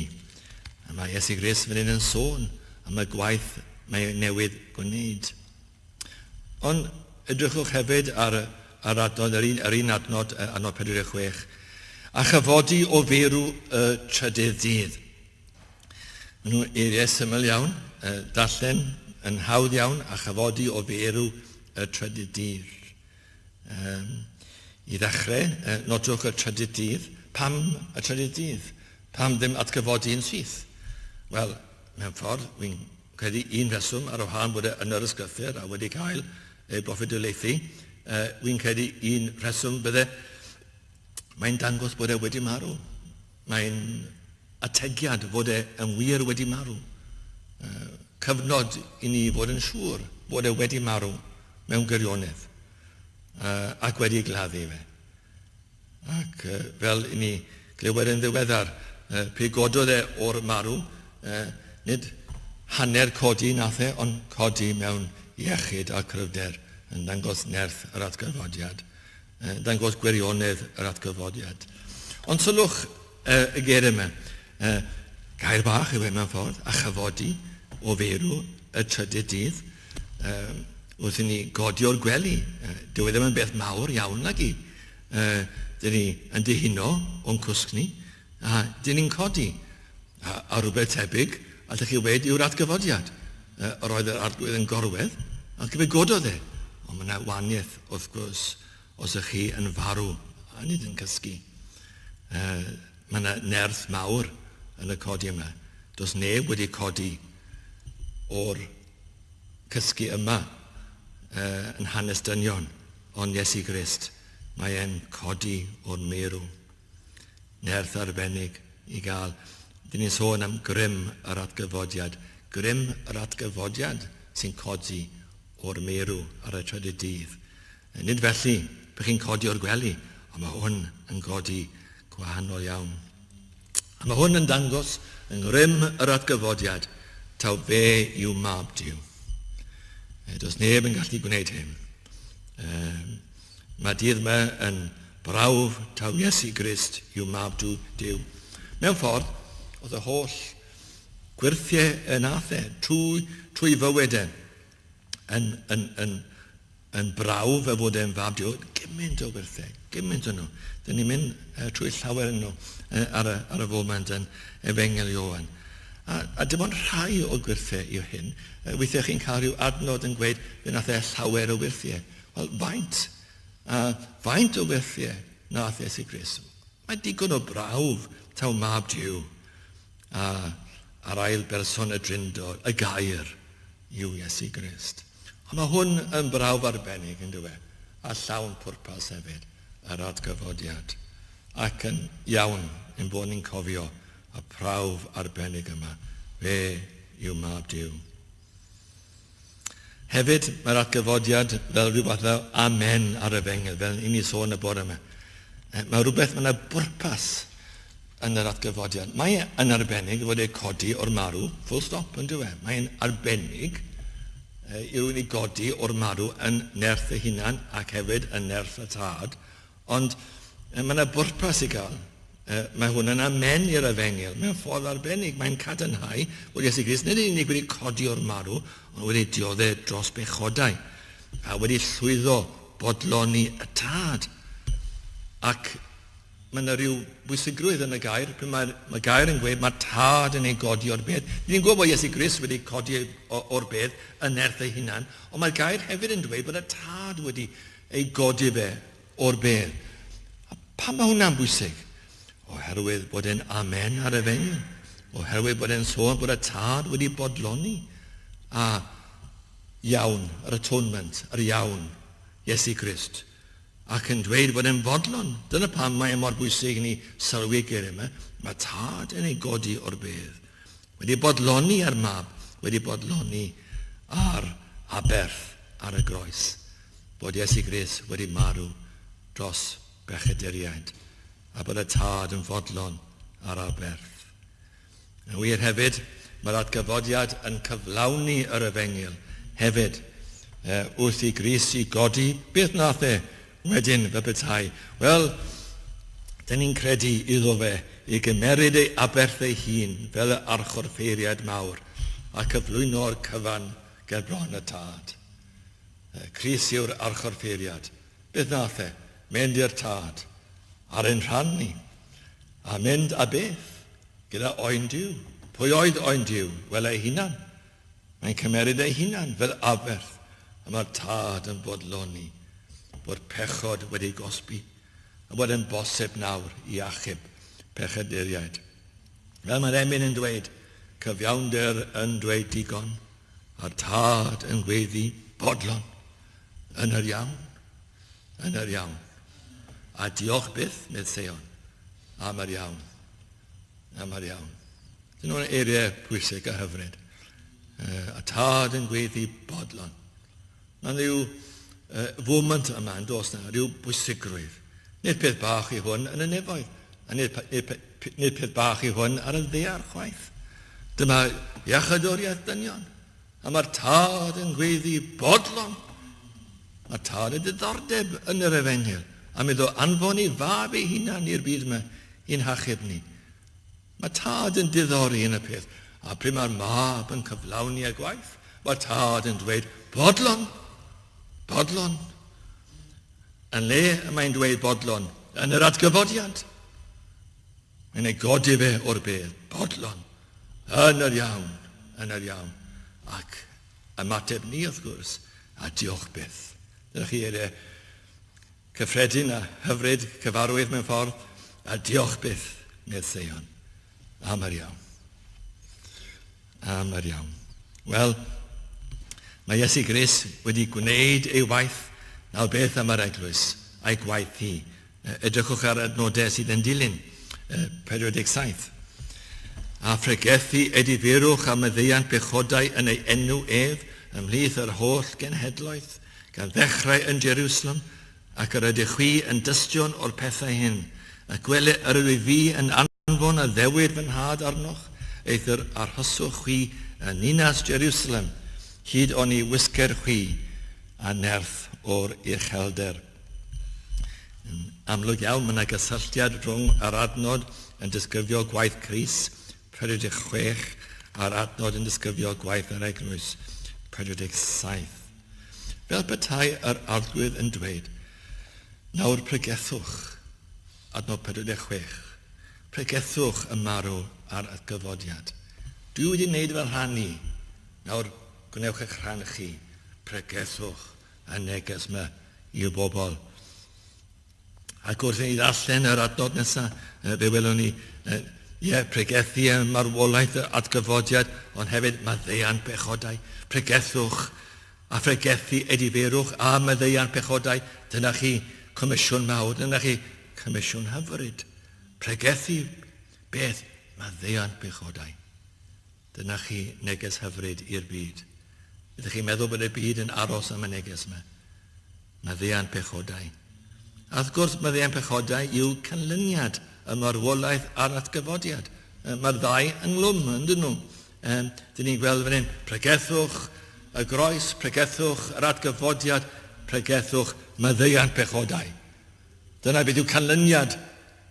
A mae Iesu Grist fan hyn yn sôn am y gwaith mae newydd gwneud. Ond edrychwch hefyd ar yr adnod, yr un, yr un adnod, adnod 46, a chyfodi o feirw y trydydd dydd. Maen nhw'n eiriau syml iawn, darllen yn hawdd iawn, a chyfodi o feirw y trydydd dydd. Um, I ddechrau, nodwch y trydydd dydd. Pam y trydydd dydd? Pam ddim atgyfodi yn syth? Wel, mewn ffordd, wy'n Credu un rheswm, ar wahân bod e yn yr Ysgrythur a wedi cael ei broffwydoliaethu, wy'n credu un rheswm bydde, mae'n dangos bod e wedi marw. Mae'n ategiad fod e yn wir wedi marw. Cyfnod i ni fod yn siŵr bod e wedi marw mewn gwirionedd ac wedi gladdu fe. Ac fel i ni glywed yn ddiweddar, pe gododd e o'r marw, nid hanner codi nath e, ond codi mewn iechyd a chryfder, yn dangos nerth yr atgyfodiad, yn dangos gwirionedd yr atgyfodiad. Ond sylwch y geiriau yma, gair bach yw e mewn ffordd, a chyfodi o feirw y trydydd dydd. Wrth i ni godi o'r gwely, dyw e ddim yn beth mawr iawn nag i. Dyn ni yn dihuno o'n cwsg ni, a dyn ni'n codi. A, a rhywbeth tebyg, allech chi weud, yw'r atgyfodiad. Yr oedd yr arglwydd yn gorwedd, ac fe gododd e. Ond mae yna waniaeth, wrth gwrs, os ych chi yn farw, a nid yn cysgu. Mae yna nerth mawr yn y codi yma. Does neb wedi codi o'r cysgu yma yn hanes dynion, ond Iesu Grist, mae e'n codi o'r meirw. Nerth arbennig i gael. Dyn ni'n sôn am grym yr atgyfodiad. Grym yr atgyfodiad sy'n codi o'r meirw ar y trydydd dydd. Nid felly, bych chi'n codi o'r gwely, ond mae hwn yn godi gwahanol iawn. A mae hwn yn dangos yng ngrym yr atgyfodiad taw fe yw mab Duw. Does neb yn gallu gwneud hyn. Mae dydd yma yn brawf taw Iesu Grist yw mab Duw. Mewn ffordd, oedd y holl gwyrthiau yn athe trwy, trwy fywyd e yn, yn, yn, yn brawf e fod e'n fab Duw. Gymaint o wyrthiau, gymaint o'n nhw. Dyn ni'n mynd trwy llawer yn nhw ar, y, ar y foment yn Efengyl Ioan. A, a dim ond rhai o'r gwyrthiau yw hyn. Weithiau chi'n cael rhyw adnod yn gweud fe nath e llawer o wyrthiau. Wel, faint? A faint o wyrthiau nath Iesu Grist? Mae digon o brawf taw mab Duw a a'r ail berson y Drindod, y gair, yw Iesu Grist. Ond mae hwn yn brawf arbennig, yn dyw e, a llawn pwrpas hefyd, yr atgyfodiad. Ac yn iawn ein bod ni'n cofio y prawf arbennig yma, fe yw mab Duw. Hefyd, mae'r atgyfodiad fel rhyw fath o amen ar y fengel, fel i ni sôn y bore yma. Mae rhywbeth, mae yna bwrpas yn yr atgyfodiad. Mae yn arbennig fod ei codi o'r marw, full stop, yn dyw e. Mae'n arbennig i rywun i godi o'r marw yn nerth ei hunan ac hefyd yn nerth y tad, Ond mae yna bwrpas i gael. Mae hwn yn amen i'r efengyl mewn ffordd arbennig. Mae'n cadarnhau bod Iesu Grist nid yn unig wedi codi o'r marw, ond wedi dioddef dros bechodau a wedi llwyddo bodloni y tad. Ac mae yna rhyw bwysigrwydd yn y gair, pryd mae'r mae gair yn gweud mae tad yn ei godi o'r bedd. Ni'n gwybod bod Iesu Grist wedi codi o'r bedd yn nerth ei hunan, ond mae'r gair hefyd yn dweud bod y tad wedi ei godi fe o'r bedd. A pam mae hwnna'n bwysig? Oherwydd bod e'n amen ar efengyl. Oherwydd bod e'n sôn bod y tad wedi bodloni a iawn, yr atonement, yr iawn, Iesu Grist. Ac yn dweud bod e'n fodlon. Dyna pam mae e mor bwysig i ni sylwi geiriau yma. Mae tad yn ei godi o'r bedd. Wedi bodloni ar mab, wedi bodloni ar aberth ar y groes. Bod Iesu Grist wedi marw dros bechaduriaid, a bod y Tad yn fodlon ar aberth. Yn wir hefyd, mae'r atgyfodiad yn cyflawni yr efengyl hefyd. E, wrth i Grist i godi, beth nath e wedyn fe petai? Wel, dyn ni'n credu iddo fe i gymeryd ei aberth ei hun fel y archorffeiriad mawr a cyflwyno'r cyfan ger bron y Tad. Crist yw'r archorffeiriad. Beth nath e? Mynd i'r Tad. Ar ein rhan ni. A mynd a beth? Gyda oen Duw. Pwy oedd oen Duw? Wel, ei hunan. Mae'n cymeryd ei hunan fel aberth, a mae'r Tad yn bodloni bod pechod wedi gosbi, a bod yn bosib nawr i achub pechaduriaid. Fel mae'r emyn yn dweud, cyfiawnder yn dweud digon, A'r tad yn gweiddi, bodlon, yn yr iawn, yn yr iawn. A diolch byth, medd Seion, am yr iawn, am yr iawn. Dyn nhw'n eiriau pwysig a hyfryd. A tad yn gweiddi bodlon. Mae'n rhyw foment yma yn dos na, rhyw bwysigrwydd. Nid peth bach i hwn yn y nefoedd, a nid, nid, nid peth bach i hwn ar y ddaear chwaith. Dyma iachadoriaeth dynion, a mae'r tad yn gweiddi bodlon. Mae'r tad yn diddordeb yn yr efengyl, am iddo anfon ei fab ei hunan i'r byd yma i'n hachub ni. Mae tad yn diddori yn y peth, a pryd mae'r mab yn cyflawni y gwaith, Mae tad yn dweud, bodlon, bodlon. Yn le y mae'n dweud bodlon? Yn yr atgyfodiad. Mae'n ei godi fe o'r bedd, bodlon, yn yr iawn, yn yr iawn. Ac ymateb ni, wrth gwrs, a diolch byth. Dyna chi eiriau cyffredin a hyfryd, cyfarwydd mewn ffordd, a diolch byth, medd Seion. Am yr iawn. Am yr iawn. Wel, mae Iesu Grist wedi gwneud ei waith, nawr beth am yr eglwys a'i gwaith hi? Edrychwch ar adnodau sydd yn dilyn, 47. A phregethu edifeirwch a maddeuant pechodau yn ei enw ef ymhlith yr holl genhedloedd, gan ddechrau yn Jerusalem, ac yr ydych chwi yn dystion o'r pethau hyn. Ac wele yr wyf fi yn anfon addewid fy nhad arnoch, eithr arhoswch chwi yn ninas Jerusalem, hyd oni wisger chwi â nerth o'r uchelder. Yn amlwg iawn, mae yna gysylltiad rhwng yr adnod yn disgrifio gwaith Crist, 46, a'r adnod yn disgrifio gwaith yr eglwys, 47. Fel petai yr Arglwydd yn dweud, Nawr pregethwch, adnod 46, pregethwch y marw a'r atgyfodiad. Dwi wedi wneud fy rhan i, nawr gwnewch eich rhan chi, pregethwch y neges yma i'r bobl. Ac wrth i ni ddarllen yr adnod nesaf, fe welwn ni, ie, pregethu y marwolaeth, y atgyfodiad, ond hefyd maddeuant pechodau. Pregethwch a phregethu edifeirwch a maddeuant pechodau. Dyna chi comisiwn mawr, dyna chi comisiwn hyfryd. Pregethu beth? Maddeuant pechodau. Dyna chi neges hyfryd i'r byd. Ydych chi'n meddwl bod y byd yn aros am y neges yma? Maddeuant pechodau. A wrth gwrs, maddeuant pechodau yw canlyniad y marwolaeth a'r atgyfodiad. Mae'r ddau ynghlwm, yndyn nhw. Dyn ni'n gweld fan hyn, pregethwch y groes, pregethwch yr atgyfodiad, pregethwch maddeuant pechodau. Dyna beth yw canlyniad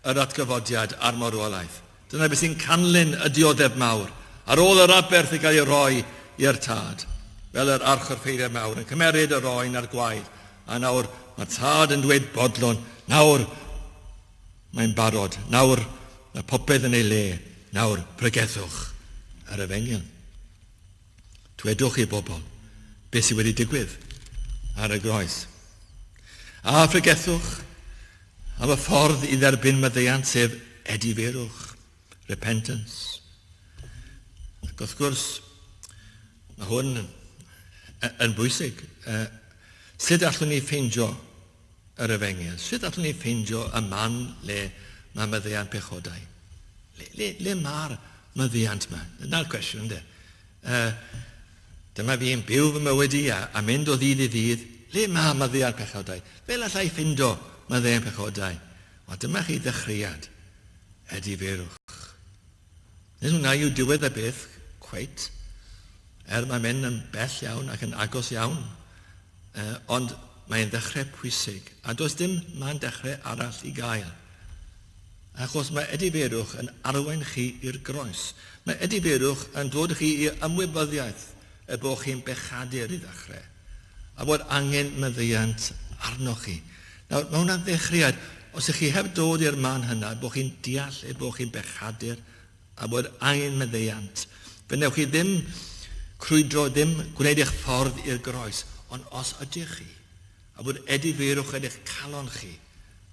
yr atgyfodiad a'r marwolaeth. Dyna beth sy'n canlyn y dioddef mawr, ar ôl yr aberth i gael ei roi i'r Tad, fel yr archorffeiriad mawr yn cymeryd yr oen a'r gwaed, a nawr mae'r Tad yn dweud bodlon, nawr mae'n barod, nawr mae popeth yn ei le, nawr pregethwch yr efengyl. Dwedwch i bobl beth sydd wedi digwydd ar y groes. A phregethwch am y ffordd i dderbyn maddeuant, sef edifeirwch, repentance. Ac wrth gwrs, mae hwn yn bwysig. Sut allwn ni ffeindio yr efengyl? Sut allwn ni ffeindio y man le mae maddeuant pechodau? Le, le, le mae'r maddeuant yma? Dyna'r cwestiwn, ynddo? Dyma fi'n byw fy mywyd i a, a mynd o ddydd i ddydd. Le mae maddeuant pechodau? Fel allai ffindo maddeuant pechodau? Wel, dyma chi ddechreuad. Edifeirwch. Nid hwnna yw diwedd y beth, cweit. Er mae'n mynd yn bell iawn ac yn agos iawn. Ond mae'n ddechrau pwysig, a does dim man dechrau arall i gael. Achos mae edifeirwch yn arwain chi i'r groes. Mae edifeirwch yn dod chi i ymwybyddiaeth y bod chi'n bechadur i ddechrau, a bod angen maddeuant arnoch chi. Nawr, mae hwnna'n ddechreuad. Os ych chi heb dod i'r man hynna, bod chi'n deall ei bod chi'n bechadur, a bod angen maddeuant. Fe wnewch chi ddim crwydro, ddim gwneud eich ffordd i'r groes, ond os ydych chi, a bod edifeirwch yn eich calon chi,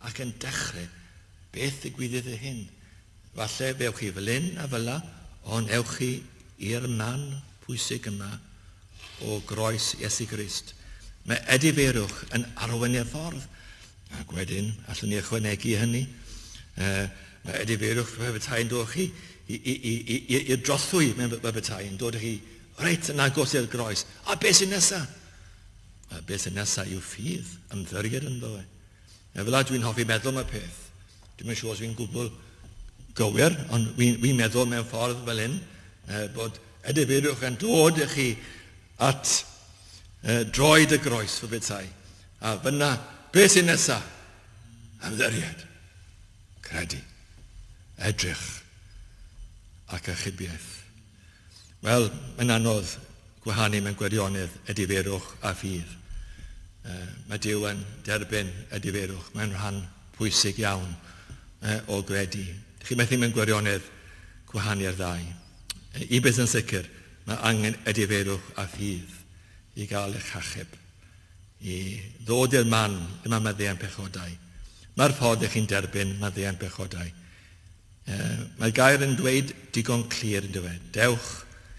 ac yn dechrau, beth ddigwyddydd i hyn? Falle fe ewch chi fel hyn a fel la, ond ewch chi i'r man pwysig yma o groes Iesu Grist. Mae edifeirwch yn arwain i'r ffordd. Ac wedyn, allwn ni ychwanegu hynny, mae edifeirwch fel petai yn dod chi i'r drothwy, fel petai yn dod chi reit yn agos i'r groes. A beth sy'n nesaf? A beth sy'n nesaf yw ffydd, ymddiried ynddo fe. A fel dwi'n hoffi meddwl am y peth. Dwi'm yn siŵr os fi'n gwbl gywir, ond fi'n fi meddwl mewn ffordd fel hyn, bod edifeirwch yn dod i chi at droed y groes, fel petai. A fyna, beth sy'n nesa? Ymddiried, credu, edrych ac achubiaeth. Wel, mae'n anodd. gwahanu mewn gwirionedd edifeirwch a ffydd. Mae Duw yn derbyn edifeirwch. Mae'n rhan pwysig iawn o gredu. Chi methu mewn gwirionedd gwahanu'r ddau. I beth yn sicr, mae angen edifeirwch a ffydd i gael eich hachub, i ddod i'r man lle mae maddeuant pechodau. Mae'r ffordd ych chi'n derbyn maddeuant pechodau. Mae'r gair yn dweud digon clir yn dweud, dewch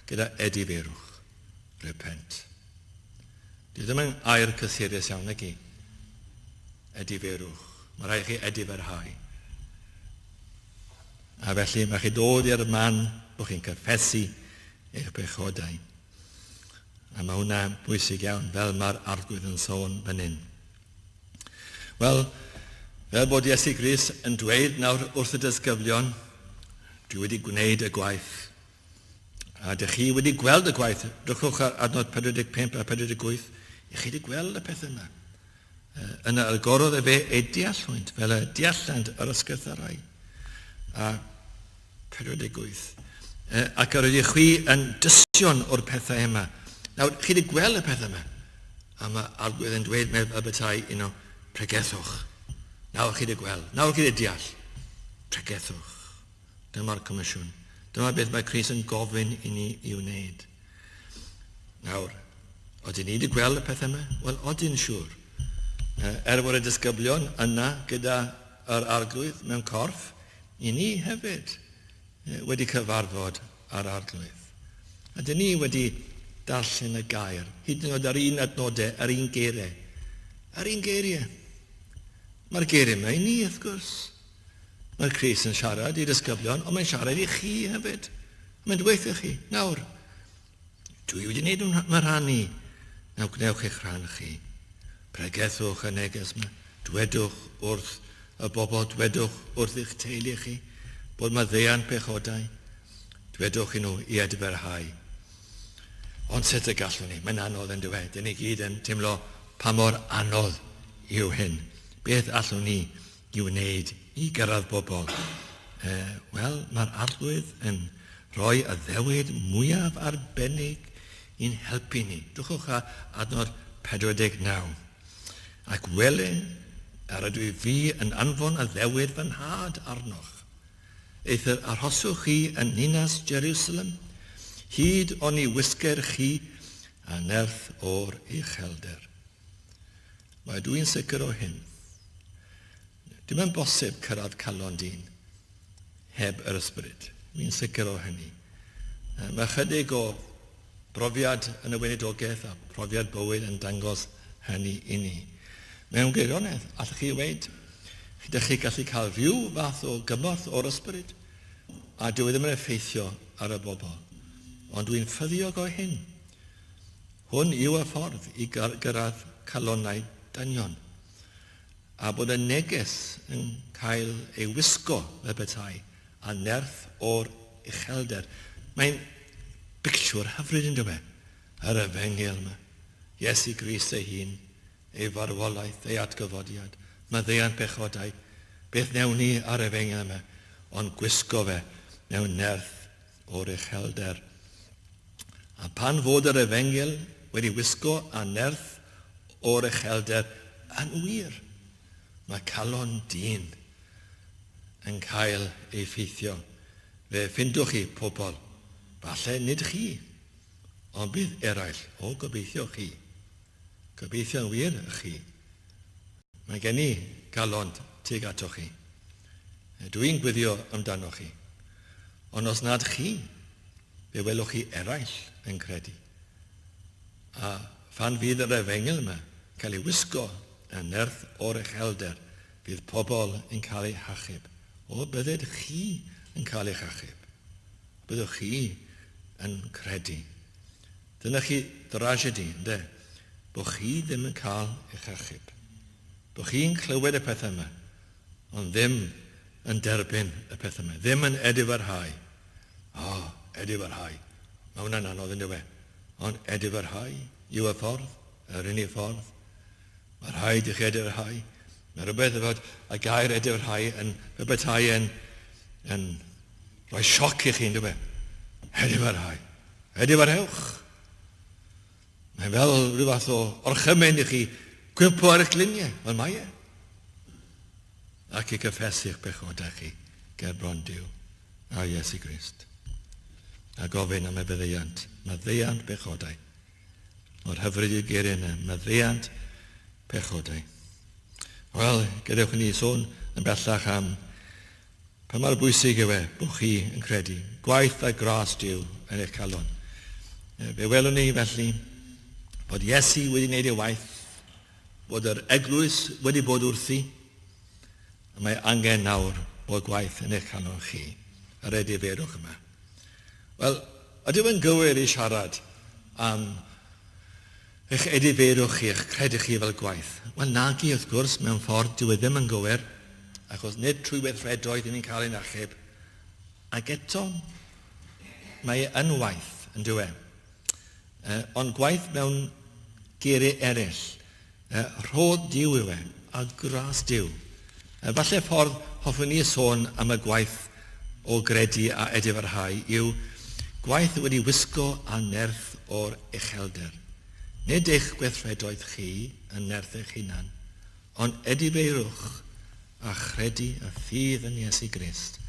gyda edifeirwch, repent. Dwi ddim yn air cysurus iawn nag i. Edifeirwch. Mae rhaid chi ediferhau. A felly mae chi dod i'r man bod chi'n cyffesu eich pechodau. A mae hwnna'n bwysig iawn, fel mae'r Arglwydd yn sôn fan hyn. Wel, fel bod Iesu Grist yn dweud nawr wrth y disgyblion, dwi wedi gwneud y gwaith. A dych chi wedi gweld y gwaith. Drychwch ar adnod 45 a 48. I chi wedi gweld y pethau yma. Yna agorodd efe ei deallwynt fel y deallant yr ysgrythyrau. A 48. Ac yr ydych chwi yn dystion o'r pethau yma. Nawr, chi wedi gweld y pethau yma. A mae Arglwydd yn dweud mewn fel petai un o pregethwch. Nawr chi wedi gweld. Nawr chi wedi deall. Pregethwch. Dyma'r comisiwn. Dyma beth mae Crist yn gofyn i ni i wneud. Nawr, odyn ni wedi gweld y pethau yma? Wel, odyn siŵr. Er bod y disgyblion yna gyda yr Arglwydd mewn corff, i ni hefyd wedi cyfarfod â'r Arglwydd. A dyn ni wedi darllen y gair, hyd yn oed ar un adnodau, ar un geiriau. Ar un geiriau. Mae'r geiriau yma i ni, wrth gwrs. Mae'r Crist yn siarad i ddisgyblion, ond mae'n siarad i chi hefyd. Mae'n dweud i chi, nawr, dwi wedi gwneud fy rhan i, nawr gwnewch eich rhan chi. Pregethwch y neges yma, dwedwch wrth y bobl, dwedwch wrth eich teulu chi, bod maddeuant pechodau, dwedwch i nhw i edferhau. Ond sut y gallwn ni? Mae'n anodd yn dweud. Dyn ni gyd yn teimlo pa mor anodd yw hyn. Beth allwn ni i wneud i gyrraedd bobl? Wel, mae'r Arglwydd yn rhoi addewid mwyaf arbennig i'n helpu ni. Drychwch ar adnod 49. Ac wele, yr ydw i fi yn anfon addewid fy nhad arnoch. Eithr arhoswch chi yn ninas Jerusalem, hyd oni wisger chi â nerth o'r uchelder. Mae dw i'n sicr o hyn. Dim yn bosib cyrraedd calon dyn heb yr ysbryd. Dwi'n sicr o hynny. Mae chydig o brofiad yn y weinidogaeth a profiad bywyd yn dangos hynny i ni. Mewn gwirionedd, allwch chi weud, ydych chi gallu cael rhyw fath o gymorth o'r ysbryd, a dyw e ddim yn effeithio ar y bobl. Ond dwi'n ffyddiog o hyn. Hwn yw y ffordd i gyrraedd calonnau dynion, a bod y neges yn cael ei wisgo fel petai â nerth o'r uchelder. Mae'n bictiwr hyfryd yn dyw e? Yr efengyl yma. Iesu Grist ei hun, ei farwolaeth, ei atgyfodiad, maddeuant pechodau. Beth wnewn ni â'r efengyl yma ond gwisgo fe mewn nerth o'r uchelder. A phan fod yr efengyl wedi wisgo â nerth o'r uchelder yn wir, mae calon dyn yn cael ei ffeithio. Fe ffindwch chi pobl, falle nid chi, ond bydd eraill, o gobeithio chi. Gobeithio'n wir chi. Mae gen i galon tuag atoch chi. Dw i'n gwyddio amdanoch chi. Ond os nad chi, fe welwch chi eraill yn credu. A phan fydd yr efengyl yma cael ei wisgo yn nerth o'r uchelder, bydd pobl yn cael eu hachub. O, bydded chi yn cael eich achub. Byddwch chi yn credu. Dyna chi dragedy, ynde? Bod chi ddim yn cael eich achub. Bod chi'n clywed y pethau yma, ond ddim yn derbyn y pethau yma. Ddim yn edifarhau. O, oh, edifarhau. Mae hwnna'n anodd yn dywe. Ond edifarhau yw y ffordd, yr unig ffordd. Mae rhaid i chi edifarhau. Mae rhywbeth efo y gair edifarhau yn rhywbeth yn, yn rhoi sioc i chi, yn dywe. Edifarhau. Edifarhewch. Mae'n fel rhyw fath o orchymyn i chi gwympo ar eich gliniau. Wel, mae e. Ac i gyffesu'ch pechodau chi ger bron Duw a Iesu Grist. A gofyn am y beddeiant, maddeuant pechodau. Mor hyfryd yw'r geiriau yna, maddeuant pechodau. Wel, gadewch i ni sôn yn bellach am pa mor bwysig yw e bod chi yn credu gwaith a gras Duw yn eich calon. Fe welwn ni felly bod Iesu wedi wneud ei waith, bod yr eglwys wedi bod wrthi, a mae angen nawr bod gwaith yn eich calon chi, yr edifeirwch yma. Wel, ydyw yn gywir i siarad am eich edifeirwch chi, eich credu chi fel gwaith? Wel, nagi, wrth gwrs, mewn ffordd, dyw e ddim yn gywir, achos nid trwy weithredoedd i ni'n cael ein achub. Ac eto, mae e yn waith, yn dyw e. Ond gwaith mewn geiriau eraill. Rhodd Duw yw e, a gras Duw. Falle ffordd hoffwn i sôn am y gwaith o gredu a edifarhau yw gwaith wedi wisgo â nerth o'r uchelder. Nid eich gweithredoedd chi yn nerth eich hunan, ond edifeirwch a chredu a ffydd yn Iesu Grist,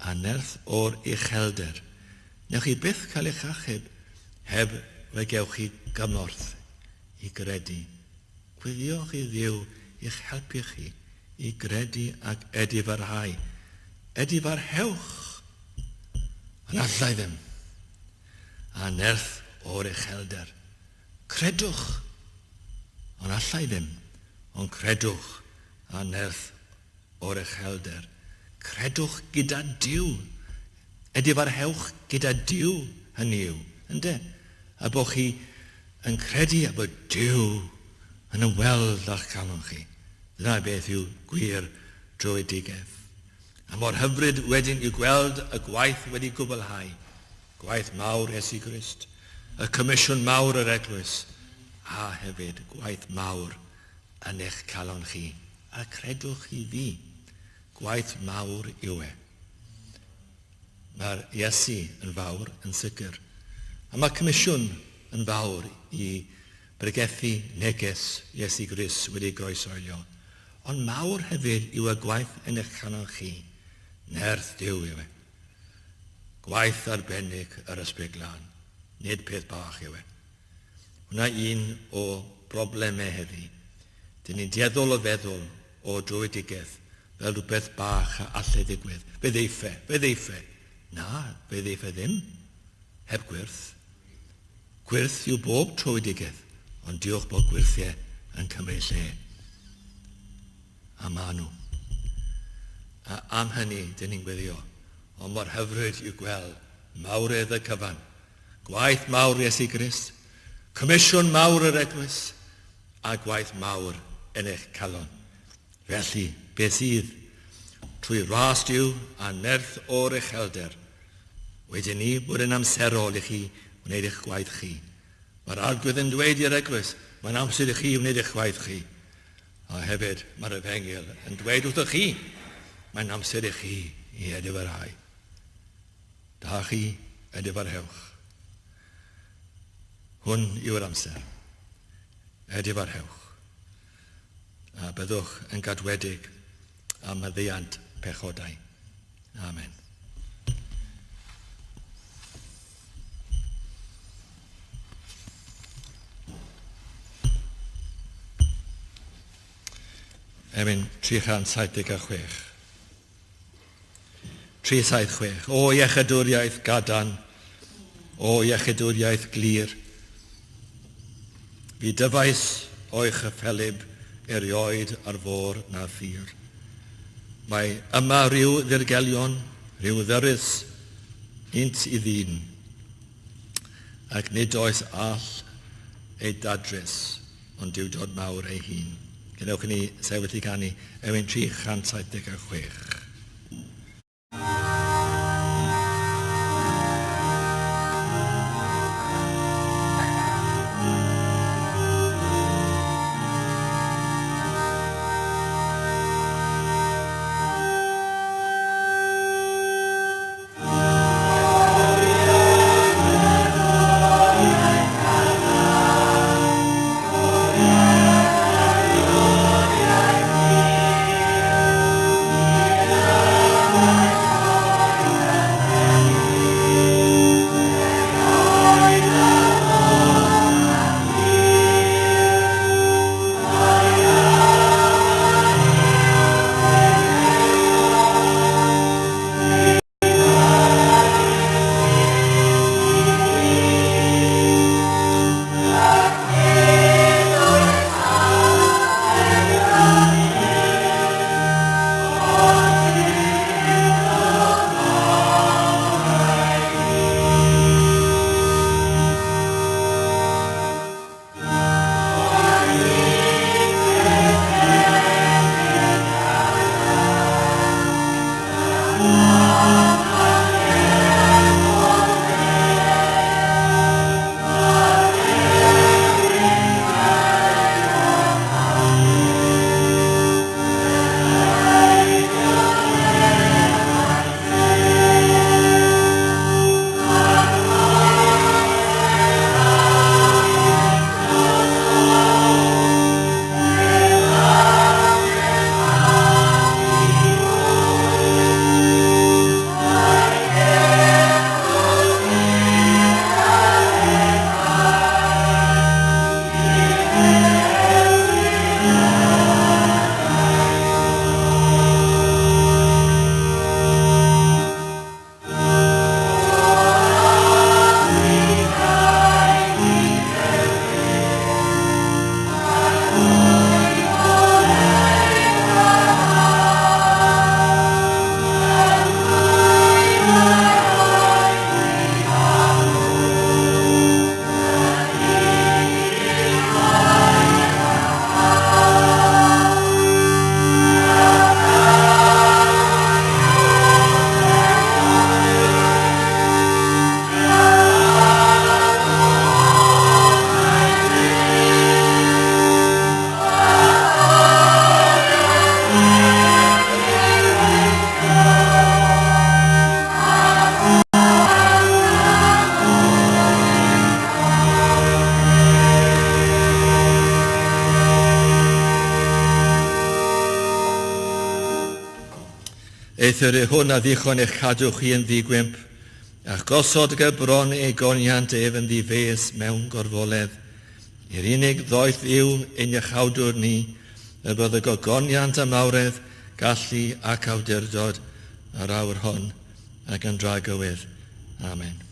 a nerth o'r uchelder. Newch chi byth cael eich achub heb fe gewch chi gymorth i gredu. Gweddiwch i Dduw i'ch helpu chi i gredu ac edifarhau. Edifarhewch! Ond allai ddim. A nerth o'r uchelder. Credwch! Ond allai ddim. Ond credwch a nerth o'r uchelder. Credwch gyda Duw. Edifarhewch gyda Duw, hynny yw, ynde? A bod chi yn credu a bod Duw yn ymweld â'ch calon chi. Dyna beth yw gwir dröedigaeth. A mor hyfryd wedyn yw gweld y gwaith wedi gwblhau, gwaith mawr Iesu Grist, y comisiwn mawr yr eglwys, a hefyd gwaith mawr yn eich calon chi. A credwch chi fi, gwaith mawr yw e. Mae'r Iesu yn fawr, yn sicr. A mae comisiwn yn fawr i bregethu neges Iesu Grist wedi groesoelio. Ond mawr hefyd yw y gwaith yn eich canol chi. Nerth Duw yw e. Gwaith arbennig yr Ysbryd Glân. Nid peth bach yw e. Hwna un o broblemau heddi. Dyn ni'n dueddol o feddwl o dröedigaeth fel rhywbeth bach a allai ddigwydd. Fe ddeiff e, fe ddeiff e. Na, fe ddeiff e ddim. Heb gwyrth. Gwyrth yw bob tröedigaeth, ond diolch bod gwyrthiau yn cymryd lle. A ma nhw. A am hynny, dyn ni'n gweddio. Ond mor hyfryd yw gweld mawredd y cyfan. Gwaith mawr Iesu Grist, comisiwn mawr yr Eglwys, a gwaith mawr yn eich calon. Felly, beth sydd? Trwy ras Duw a nerth o'r uchelder, wedyn ni bod yn amserol i chi wneud eich gwaith chi. Mae'r Arglwydd yn dweud i'r Eglwys, mae'n amser i chi wneud eich gwaith chi. A hefyd, mae'r Efengyl yn dweud wrthoch chi, mae'n amser i chi i edifarhau. Da chi, edifarhewch. Hwn yw'r amser. Edifarhewch. A byddwch yn gadwedig am maddeuant pechodau. Amen. Emyn 376. 376. O iechydwriaeth gadarn, o iechydwriaeth glir, fi dyfais o'i chyffelyb erioed ar fôr na thir. Mae yma rhyw ddirgelion, rhyw ddyrys, int i ddyn, ac nid oes all ei dadrys ond duwdod mawr ei hun. Gadewch i ni sefyll i ganu Emyn 376. Eithr y hwn a ddichon eich cadw chi yn ddigwymp, a'ch gosod ger bron ei goniant ef yn ddifeus mewn gorfoledd. I'r unig ddoeth yw ein iachawdwr ni, y bydd y gogoniant a mawredd, gallu ac awdurdod yr awr hon ac yn dragywydd. Amen.